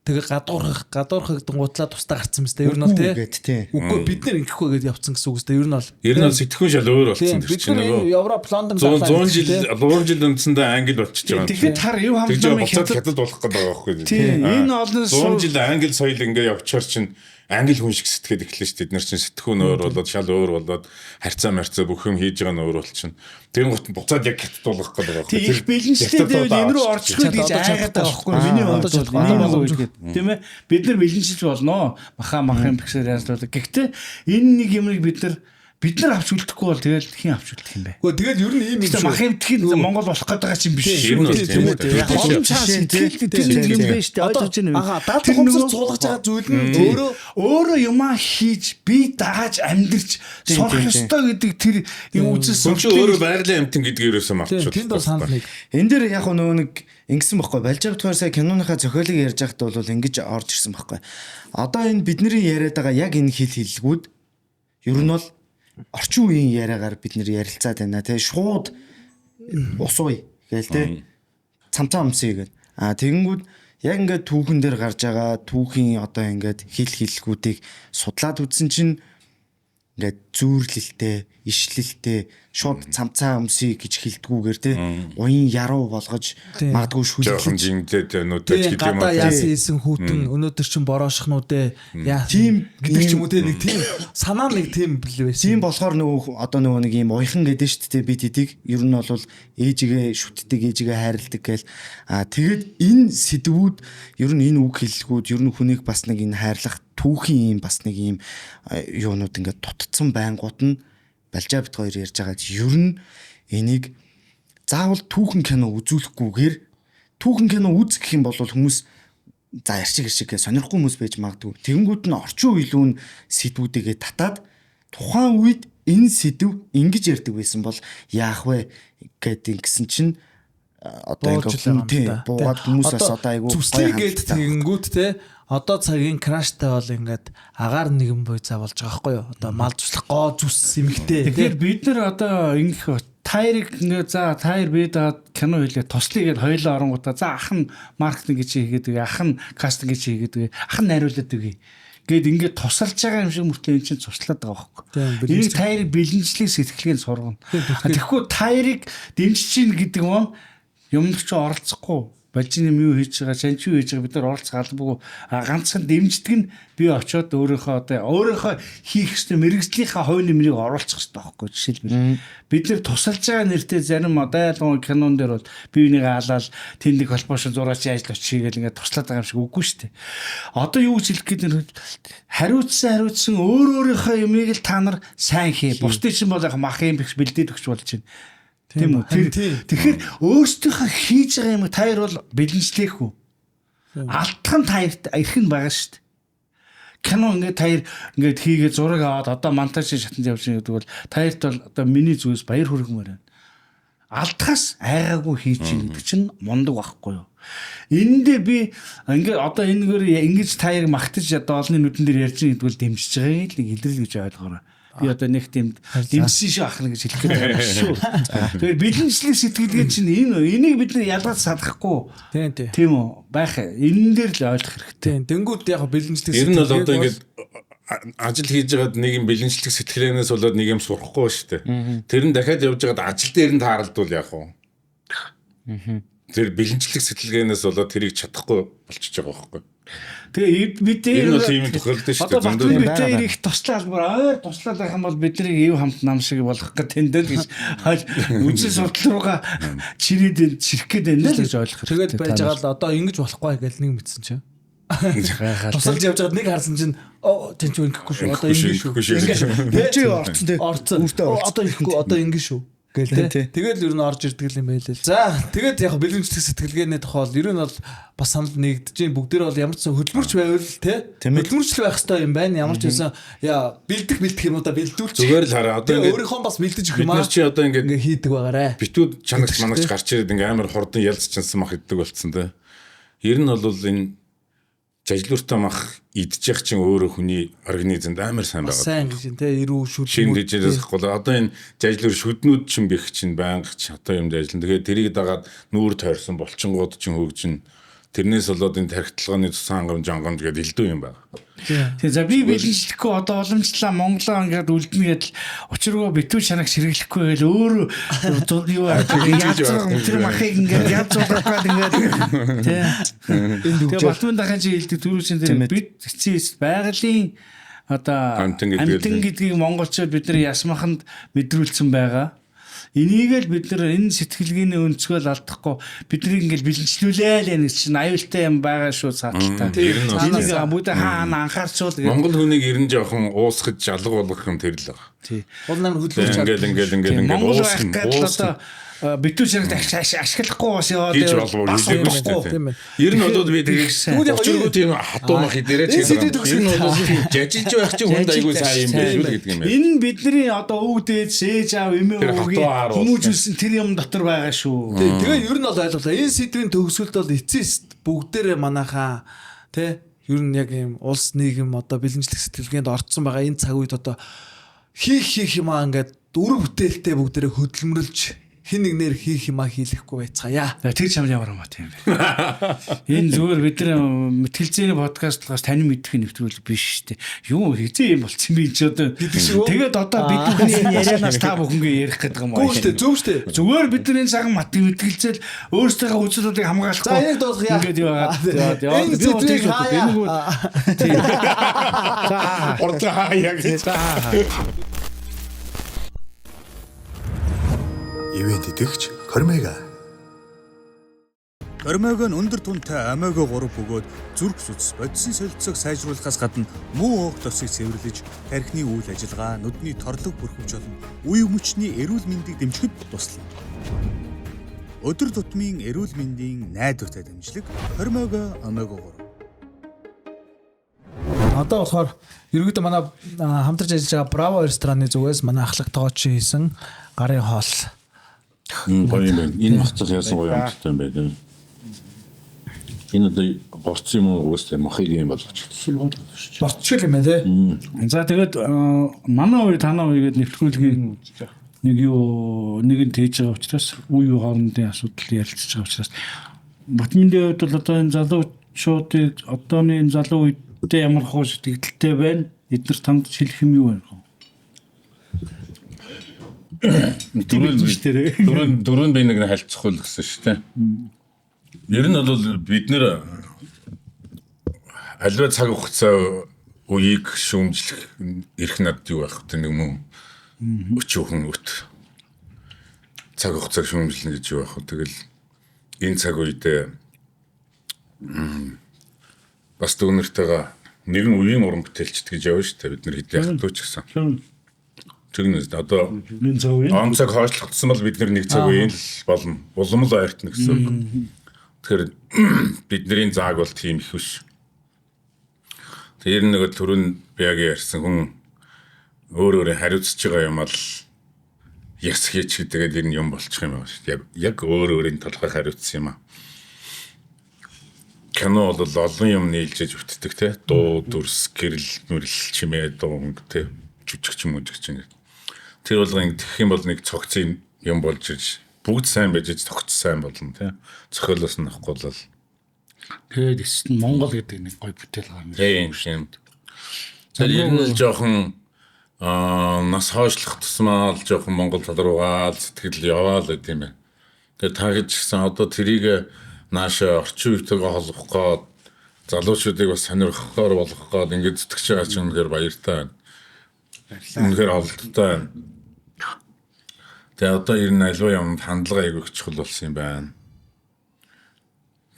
тэгээ гадуурхах гадуурхагдангуутлаа тусдаа гарцсан мэт ер нь бол тий. Үгүй гээд, тий. Үгүй бид нэр ингэхгүй гээд явцсан гэсэн үг үстэй ер нь бол. Ер нь бол сэтгхүүн шал өөр Тийм болсон тэр бид чинь нар энэ нөгөө Европ Лондон 100 далай 100 жил 100 жил үндсэндээ англи болчихж байгаа юм. Тэгэхээр тар юу хамт Тэгж намын буцаад хятад хятад болох гэдэг байгаа байхгүй. Тийм, энэ олон 100 жил англи соёл ингээ явчихар чинь англи хүн шиг сэтгээд эхэлнэ шүү дээ. Бид нар чинь сэтгхүүн өөр болоод шал өөр болоод харьцаа марьцаа бүх юм хийж байгаа нь өөр болчихно. Тэр гот буцаад яг хятад болох гэдэг байгаа байхгүй. Тийм их бэлэнчлээ дэвэл энэ рүү орчихгүй гэж айгаад байгаа байхгүй юу? Миний хувьд Одоо бол чадахгүй. миний Одоо хувьд гээд тийм ээ бид нар бэлэнчилж болно. Маха махын бэксээр янзлуулаг. Гэхдээ энэ нэг юмыг бид нар авч үлдэхгүй бол тэгэл хэн авч үлдэх юм бэ? Үгүй тэгэл ер нь ийм юм Гэхдээ шүү. мах эмтгэн Монгол болох гэдэг байгаа чинь биш Ер шүү. нь бол Тийм тийм үү? үү. Олон цаас Жишээ нь, сэтгэл тийм, тэр тийм, нэг юм тийм. байна шүү дээ. Ойлгож байна уу? Аха даалгавар Тэр ухамсар нөгөө- цуулгаж байгаа зүйл нь өөрөө өөрөө юмаа хийж би дааж амьдэрч сурах тийм, тийм. ёстой гэдэг тэр юм үзэл Хүн чинь өөрөө байгалийн амьтан гэдгийг ерөөсөө тийм мартчихвал. тэнд бол санал нэг. Энэ дэр яг нөгөө нэг ингэсэн байхгүй Балжавтгаар сая киноныхаа зохиолыг ярьж байхад бол ингэж орж ирсэн байхгүй. Одоо энэ бидний яриад байгаа яг энэ хил хиллгүүд ер нь бол орчин үеийн яриагаар бид нэр ярилцаад байна те шууд ус ууя гээл те цамцаа өмсөе гэл. А тэгэнгүүт яг ингээд түүхэн дээр гарч байгаа түүхийн одоо ингээд хил хиллгүүдийг судлаад үзсэн чинь ингээд зүүрлэлтэй, ишлэлтэй шууд цамцаа өмсөе гэж хэлдгүүгээр те уян яруу болгож Тийм. магадгүй Жохон шүлгэлж жинтэй нүдэж Тийм гэдэг юм гадаа уу. яасан хийсэн хүүтэн өнөөдөр чинь бороошхнууд ээ яа Тийм, гэдэг ч юм уу ийм- те нэг тийм санаа нэг тийм бил байсан. Тийм болохоор нөгөө одоо нөгөө нэг юм уяхан гэдэг шүү дээ бид эдийг ер нь бол ээжигээ шүтдэг, ээжигээ хайрладаг гээл а тэгэд энэ сэдвүүд ер нь энэ үг хэллэгүүд ер нь хүнийг бас нэг энэ хайрлах түүхийн юм бас нэг юм юунууд ингээд дутцсан байнгут нь Балжаа бит хоёр ярьж байгаа ер нь энийг заавал түүхэн кино үзүүлэхгүйгээр түүхэн кино үз гэх юм бол хүмүүс за ярьшиг ярьшиг гэж сонирхгүй хүмүүс байж магадгүй. Тэгэнгүүт нь орчин үеийн нь сэдвүүдийгээ татаад тухайн үед энэ сэдв ингэж ярьдаг байсан бол яах вэ гэд ингэсэн чинь одоо Бууж ингээ л байгаа юм хүн тий да. буугаад хүмүүс бас одоо айгүй зүслээ гээд тэгэнгүүт те одоо цагийн краштай бол ингээд агаар нэгэн буй цаа болж байгаа байхгүй юу? Одоо мал зүслэх гоо зүс эмхтэй Тэгэхээр бид нар одоо ингэх тайрыг ингээ за тайр би даа кино хийлээ туслая гэд хоёлоо оронгуудаа за ах нь маркетинг гэж хийгээд өгье, ах нь кастинг гэж хийгээд өгье, ах нь найруулад өгье гэд ингээд тусалж байгаа юм шиг мөртлөө эн чинь цуслаад байгаа байхгүй. Тийм, Энийг тайрыг бэлэнчлэг сэтгэлгээнд сургана. Тэгэхгүй тайрыг дэмжиж чинь гэдэг юм юмд ч оролцохгүй болжин юм юу хийж байгаа, чан чи юу хийж байгаа бид нар оролцох албагүй. А ганцхан дэмждэг нь би очиод өөрийнхөө одоо өөрийнхөө хийх ёстой мэрэгжлийнхаа хувь нэмрийг оруулах ёстой байхгүй жишээлбэл. Бид нар тусалж байгаа нэртэй зарим одоо ялангуяа кинон дээр бол би үүнийг алаал тэнд нэг холбоош зураач ажил очие гэл ингээд туслаад байгаа юм шиг үгүй шүү дээ. Одоо юу гэж хэлэх гээд байна вэ? Хариуцсан өөр өөрийнхөө юмыг л та нар сайн хий. Бусдын чинь бол яг мах юм биш бэлдээд өгч болж байна. Тийм үү? Тэр тэгэхээр өөрсдийнхөө хийж байгаа юм таяр бол бэлэнчлээхгүй. Алдах нь таярт эрх нь байгаа шүү дээ. Кино ингээд таяр ингээд хийгээ зураг аваад одоо монтажийн шатанд явж байгаа гэдэг бол таярт бол одоо миний зүгээс баяр хүргэмээр байна. Алдахаас айгаагүй хийж чинь гэдэг чинь мундаг байхгүй юу? Энэ дээр би ингээд одоо энэгээр ингэж таярыг магтаж одоо олонний нүдэн дээр ярьж байгаа гэдэг бол дэмжиж байгааг л нэг илрэл гэж ойлгоорой. Би одоо нэг тийм дэмжсэн шүү ахна гэж хэлэх гээд байгаа юм шүү. Тэгэхээр бэлэнчлэг сэтгэлгээ чинь энэ энийг бид нар ялгаж садахгүй. Тийм тийм. Тийм үү? Байх энэ дээр л ойлгох хэрэгтэй. Тийм. Тэнгүүд яг бэлэнчлэг Ер нь бол сэтгэлгээг одоо ингээд ажил хийж байгаад нэг юм бэлэнчлэг сэтгэлээнээс болоод нэг юм сурахгүй шүү дээ. Тэр нь дахиад явж байгаад ажил дээр нь тааралдвал яах вэ? Тэр бэлэнчлэг сэтгэлгээнээс болоод тэрийг чадахгүй болчихж байгаа байхгүй. Тэгээ бид Энэ бол ийм тохиолдол шүү Одоо дээ. Батмын Зөндөө бид хоёр их туслаа албаар ойр туслаад байх юм бол бидний ив хамт нам шиг болох гэдэг тэн дээр гэж үзэл судал руугаа чирээд энэ чирэх гээд байна л гэж ойлгох хэрэгтэй. Тэгээд байж байгаа л одоо ингэж болохгүй гэл нэг мэдсэн чинь. Гайхал. Тусалж явж байгаад нэг харсан чинь оо тэн чи ингэхгүй шүү. Одоо Ингэхгүй ингэ шүү. шүү, ингэхгүй шүү. Бүжээ орцсон тий. Орцсон. Үүртээ орцсон. Одоо ирэхгүй одоо ингэ шүү. Гээл Тий, те. тий. Тэгэл ер нь орж ирдэг юм байл л. За тэгээд яг бэлэмжлэх сэтгэлгээний тухай бол ер нь бол бас санал нэгдэж байна. Бүгдээр бол ямар ч сан хөдөлмөрч байвал те. Тийм ээ. Хөдөлмөрч л байх хэрэгтэй юм байна. Ямар ч байсан яа бэлдэх бэлдэх юмудаа бэлдүүлчих. Зүгээр л хараа. Одоо Тэгээ ингээд өөрийнхөө бас бэлдэж өгөх бид юм аа. нар чи одоо ингээд Ингээ хийдэг байгаарэ. битүүд чанагч манагч гарч ирээд ингээ амар хурдан ялц чансан мах иддэг болцсон те. Ер нь бол энэ жажлууртай мах идчих чинь өөрөө хүний организмд амар сайн байгаа. Сайн гэж те эрүү Шин шүдмүүд. гэжээс гол одоо энэ жажлуур шүднүүд чинь бих чинь байнга ч одоо юм жажлан. Тэгээд тэрийг дагаад нүүр тойрсон булчингууд чинь хөгжин. Тэрнээс болоод энэ тархитлагын цусан хангамж хангамж гэдэг элдв юм байна. Тийм за би бэлэнчлэхгүй одоо уламжлаа Монголоо ингээд үлдэнэ гэдэл учиргүй битүү чанаг сэргэлэхгүй байл өөрөө юу ингэж яаж байх тэр махыг ингээд яаж зулгах гээд ингээд тий. Энд Тэгээ үгжээ. Батмын дахин чи хэлдэг түрүү чин Тийм тэр ээ. бид эцсийн эцэст байгалийн одоо Амтан гэдгээр амтан гэдгийг монголчууд бид нар ясмаханд мэдрүүлсэн байгаа. Энийг л бид нар энэ сэтгэлгээний өнцгөө л алдахгүй биднийг ингээл бэлэнчлүүлээ л яана гэж чинь аюултай юм байгаа шүү цааталтай. Ер нь бол Энийг бүгд хаана анхаарчвал гэдэг. Монгол хүнийг ер нь жоохон уусгаж алга болгох юм тэр л байна. Тий. Бол амар хөдөлмөрч Ингээл ингээл ингээл ингээл Монгол байх уусгана, гэдэг л уусгана. одоо битүү чанарт ашиглахгүй бас яваад гэж байвал болов бас хэлээгүй шүү удахгүй. дээ. Тийм ээ. Ер нь бол би Их сайн. тэгээд учиргүй тийм хатуу мах идэрэж Энэ сэдвийг Ер нь бол жажилж байх чинь хүнд айгүй сайн юм биш үү гэдэг юм байна. Энэ нь бидний одоо өвөг дээд сээж аав эмээ Тэр хатуу өвөгийн аар бол. хүмүүжүүлсэн тэр юм дотор байгаа шүү. Тийм. Тэгээ ер нь бол ойлголоо. Энэ сэдвийн төгсгөлд бол эцэст бүгдээрээ манайхаа тий ер нь яг ийм улс нийгэм одоо бэлэнчлэх сэтгэлгээнд орцсон байгаа энэ цаг үед одоо хийх хийх юмаа ингээд үр бүтээлтэй бүгдээрээ хөдөлмөрлж хин нэгнээр хийх юмаа хийлэхгүй байцгаая. За, Тэр чам ямар юм ба тийм бэ. Энэ зүгээр бидний мэтгэлцээний подкаст болохоос танин мэдэх нэвтрүүлэг биш шүү дээ. Юу хизээ юм болцсон би энэ ч одоо. Гэдэг шиг үү? Тэгээд одоо бид бүхний энэ ярианаас та бүхэнгээ ярих гэдэг юм Гүү штэ зөв штэ. Зүгээр бидний энэ цагаан мат мэтгэлцээл өөрсдийнхөө үзүүлэлтийг хамгаалахгүй. За, энийг дуусгая. Ингээд юу яагаад Энэ яваад би бол сэдвийг тийж боддог. хаая. Энийг бол тийм. За. Хурдан хаяа гэж. За. Ивент итгэгч Кормега. Кормега нь өндөр түнтэй омега 3 бөгөөд зүрх судас бодисын солилцоог сайжруулахаас гадна муу өөх тосыг цэвэрлэж, тархины үйл ажиллагаа, нүдний торлог бүрхвж болон үе мөчний эрүүл мэндийг дэмжихэд туслана. Өдөр тутмын эрүүл мэндийн найдвартай дэмжлэг Кормега омега 3. Одоо болохоор ерөөдөө манай хамтарч ажиллаж байгаа Браво рестораны зүгээс манай ахлах тоогооч хийсэн гарын хоол Гоё юм байна. Энэ махцах яасан гоё амттай юм байна. Энэ одоо борц юм уу угсаа махыг юм болгоч. Борцчил юм байна те. За тэгээд манай үе танаа үе гэдэг нэвтрүүлгийн нэг юу нэг нь тээж байгаа учраас үе үе хоорондын асуудал ярилцж байгаа учраас Батминдийн хувьд бол одоо энэ залуучуудыг одооны энэ залуу үедээ ямар хуу сэтгэлдэлтэй байна? Эдгээр танд шилэх юм юу байна? Дөрөв би нэг харилцах үл гэсэн шүү дээ. Ер нь бол бид нэр аливаа цаг хугацаа үеийг шүүмжлэх эрх над юу байх вэ нэг мөн өчүүхэн өт цаг хугацааг шүүмжлэнэ гэж юу байх вэ? Тэгэл энэ цаг үедээ бас дүүнэртэйгээ нэгэн үеийн уран бүтээлчд гэж явна шүү дээ. Бид нар хэдий яхдуу ч гэсэн. Тэгнэ одоо энэ цаг үеийн он цаг хойшлогдсон бол бид нэг цаг үеийн л болно. Улам л ойртно гэсэн үг. Тэгэхээр бидний зааг бол тийм их биш. Тэр нэг түрүүн би яг ярьсан хүн өөр өөрийн хариуцж байгаа юм ал яс хийч гэдгээд ер нь юм болчих юм байна шүү дээ. Яг өөр өөрийн толгой хариуцсан юм аа. Кино бол олон юм нийлжээж бүтдэг те. Дуу, дүрс, гэрэл, мөрөл, чимээ, дуу мөнгө те. Жүжигч мүжигч ингэ. Тэр болгон ингэ тэгэх юм бол нэг цогцын юм болж иж бүгд сайн байж иж цогц сайн болно те. Зохиолоос нь авахгүй бол тэгээд эсэст нь Монгол гэдэг нэг гоё бүтээл гарна. Тийм юм. Тэр ер нь л жоохон нас хойшлох тусмаа л жоохон Монгол тал руугаа л сэтгэл яваал гэдэг юм байна. Тэгээд та гэж гисэн одоо тэрийг нааша орчин үетэйгээ холбох гээд залуучуудыг бас сонирхохоор болгох гээд ингээд зүтгэж байгаа чинь үнэхээр баяртай байна. Үнэхээр олдтой байна. Тэгээ одоо ер нь аливаа юмд хандлага айгүй их чухал болсон юм байна.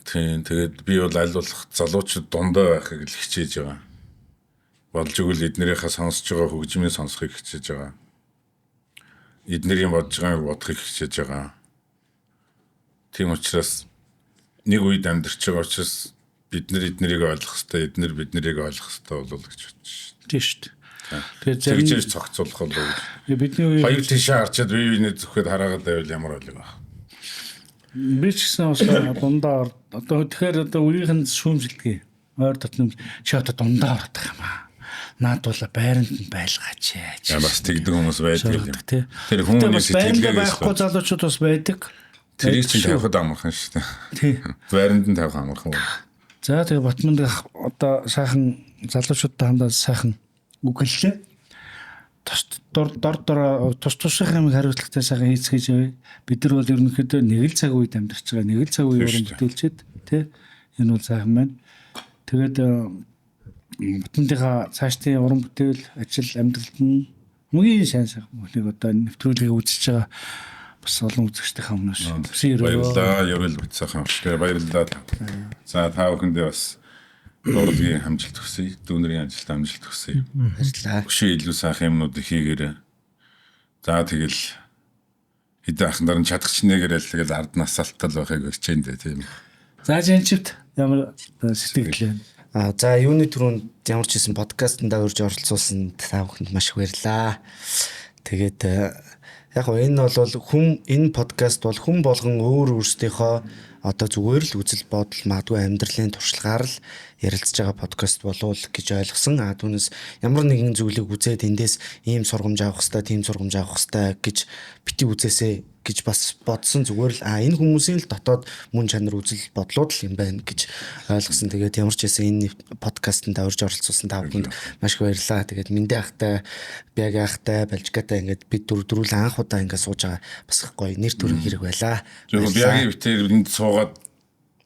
Тийм, тэгээд би бол аль болох залуучууд дундаа байхыг л хичээж байгаа. Болж игэл эднэрийнхээ сонсож байгаа хөгжмийн сонсохыг хичээж байгаа. Эднэрийн бодож байгааг бодохыг хичээж байгаа. Тийм учраас нэг үед амьдарч байгаа учраас бид нар эднэрийг ойлгох хэрэгтэй, эднэр бид нарыг ойлгох хэрэгтэй болов гэж бодож шээ. Тийм шүү дээ. Тэгээд зарим Тэгжээж цогцолох болов гэж. бидний үе Хоёр тишээ харчаад бие биенээ зүхэд хараагаад байвал ямар ойлго байх. би ч гэсэн бас дундаа одоо тэгэхээр одоо үеийнх нь шүүмжилдэг. Ойр дотны чи одоо дундаа орох юм аа. Наад бол байранд нь байлгаач. Яа бас тэгдэг хүмүүс байдаг юм. Тий. Тэр хүмүүний сэтгэлгээг байхгүй залуучууд бас байдаг. Тэрийг чинь тавихад амархан шүү дээ. Тий. Байранд нь тавих амархан. За тэгээ Батманд одоо сайхан залуучуудтай хандаад сайхан үг хэллээ. Тус дор дор дор тус тусынхаа юм хариуцлагатай сайхан хийцгээж явъя. Бид нар бол ерөнхийдөө нэг л цаг үед амьдарч байгаа. Нэг л цаг үеийн уран бүтээлчд тий. Энэ бол сайхан байна. Тэгээд Батмандынхаа цаашдын уран бүтээл ажил амьдралд нь хамгийн сайн сайхан бүхнийг одоо нэвтрүүлгийг үзэж байгаа бас олон үзэгчдийнхээ өмнөөс хүсэн өрөө. Баярлалаа. Ерөөл бат сайхан. Тэгээ баярлалаа. За та бүхэндээ бас урлагийн амжилт хүсье. Дүүнерийн ажилд амжилт хүсье. Баярлалаа. Хөшөө илүү сайхан юмнуудыг хийгээрэй. За тэгэл хэдэн ахын дараа нь чадах чинээгээр л тэгэл ард нас алтал байхыг хичээн дээ тийм. За жанчивт ямар сэтгэл вэ? За юуны түрүүнд ямар ч хэлсэн подкастнда урьж оролцуулсан та бүхэнд маш их баярлалаа. Тэгээд яг гоо энэ бол хүн энэ подкаст бол хүн болгон өөр өөрсдийнхөө одоо зүгээр л үзэл бодол магадгүй амьдралын туршлагаар л ярилцж байгаа подкаст болов гэж ойлгосон. А түүнээс ямар нэгэн зүйлийг үзээд эндээс ийм сургамж авах хэвээр, тийм сургамж авах хэвээр гэж бити үзээсэй гэж бас бодсон. Зүгээр л энэ хүмүүсийн л дотоод мөн чанар үзэл бодлууд л юм байна гэж ойлгосон. Тэгээд ямар ч байсан энэ подкастт урьж оролцуулсан та бүхэнд маш их баярлалаа. Тэгээд Мэндэ ахтай, Бяг ахтай, Балжикатай ингээд бид дөрвөл анх удаа ингээд сууж байгаа бас их гоё нэр төрийн хэрэг байлаа. Зөвхөн Бягийн битэр энд суугаад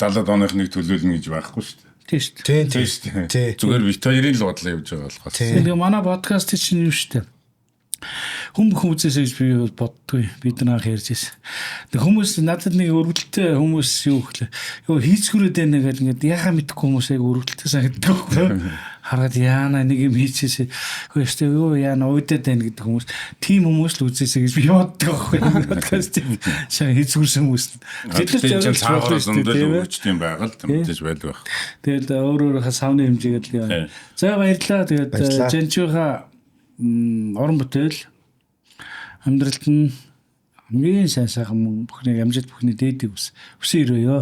70-ад оных нэг төлөөлнө гэж байхгүй шүү дээ. Тийм шүү дээ. Тийм Тийм шүү дээ. Зүгээр бит хоёрын л бодлоо явж байгаа болохоос. Тэгээ манай подкаст чинь юу шүү дээ. Хүн бүхэн үзээсэй гэж би боддгүй. Бид нар анх ярьж байсан. Тэг хүмүүс надад нэг өргөдөлтэй хүмүүс юу гэхлээ. Юу хийцгүүрээд байна гэдэг ингээд яхаа мэдэхгүй хүмүүс айг өргөдөлтэй санагддаг байхгүй. Хараад яана нэг юм хийцээсэй. Хөөе өстэй юу яана уйдаад байна гэдэг хүмүүс. Тийм хүмүүс л үзээсэй гэж би боддог байхгүй. Подкастыг шаа хийцгүүрсэн хүмүүс. Бид нар чинь цаагаар зөндөл өгчт юм байгаа л мэдээж байдаг байх. Тэгэл өөр өөрийнхөө савны хэмжээгээр л яа. За баярлалаа. Тэгээд Жанчийнхаа уран бүтээл амьдралд нь Хамгийн сайн сайхан мөн бүхнийг амжилт бүхний дээдийг хүс. Хүсэн өрөөё.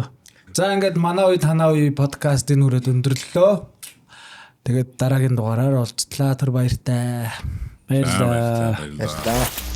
За ингээд манай үе танаа үе подкастын хүрээд өндөрлөлөө. Тэгээд дараагийн дугаараар уулзтлаа. Түр баяртай. Баярлалаа. Баярлалаа. Баярлалаа.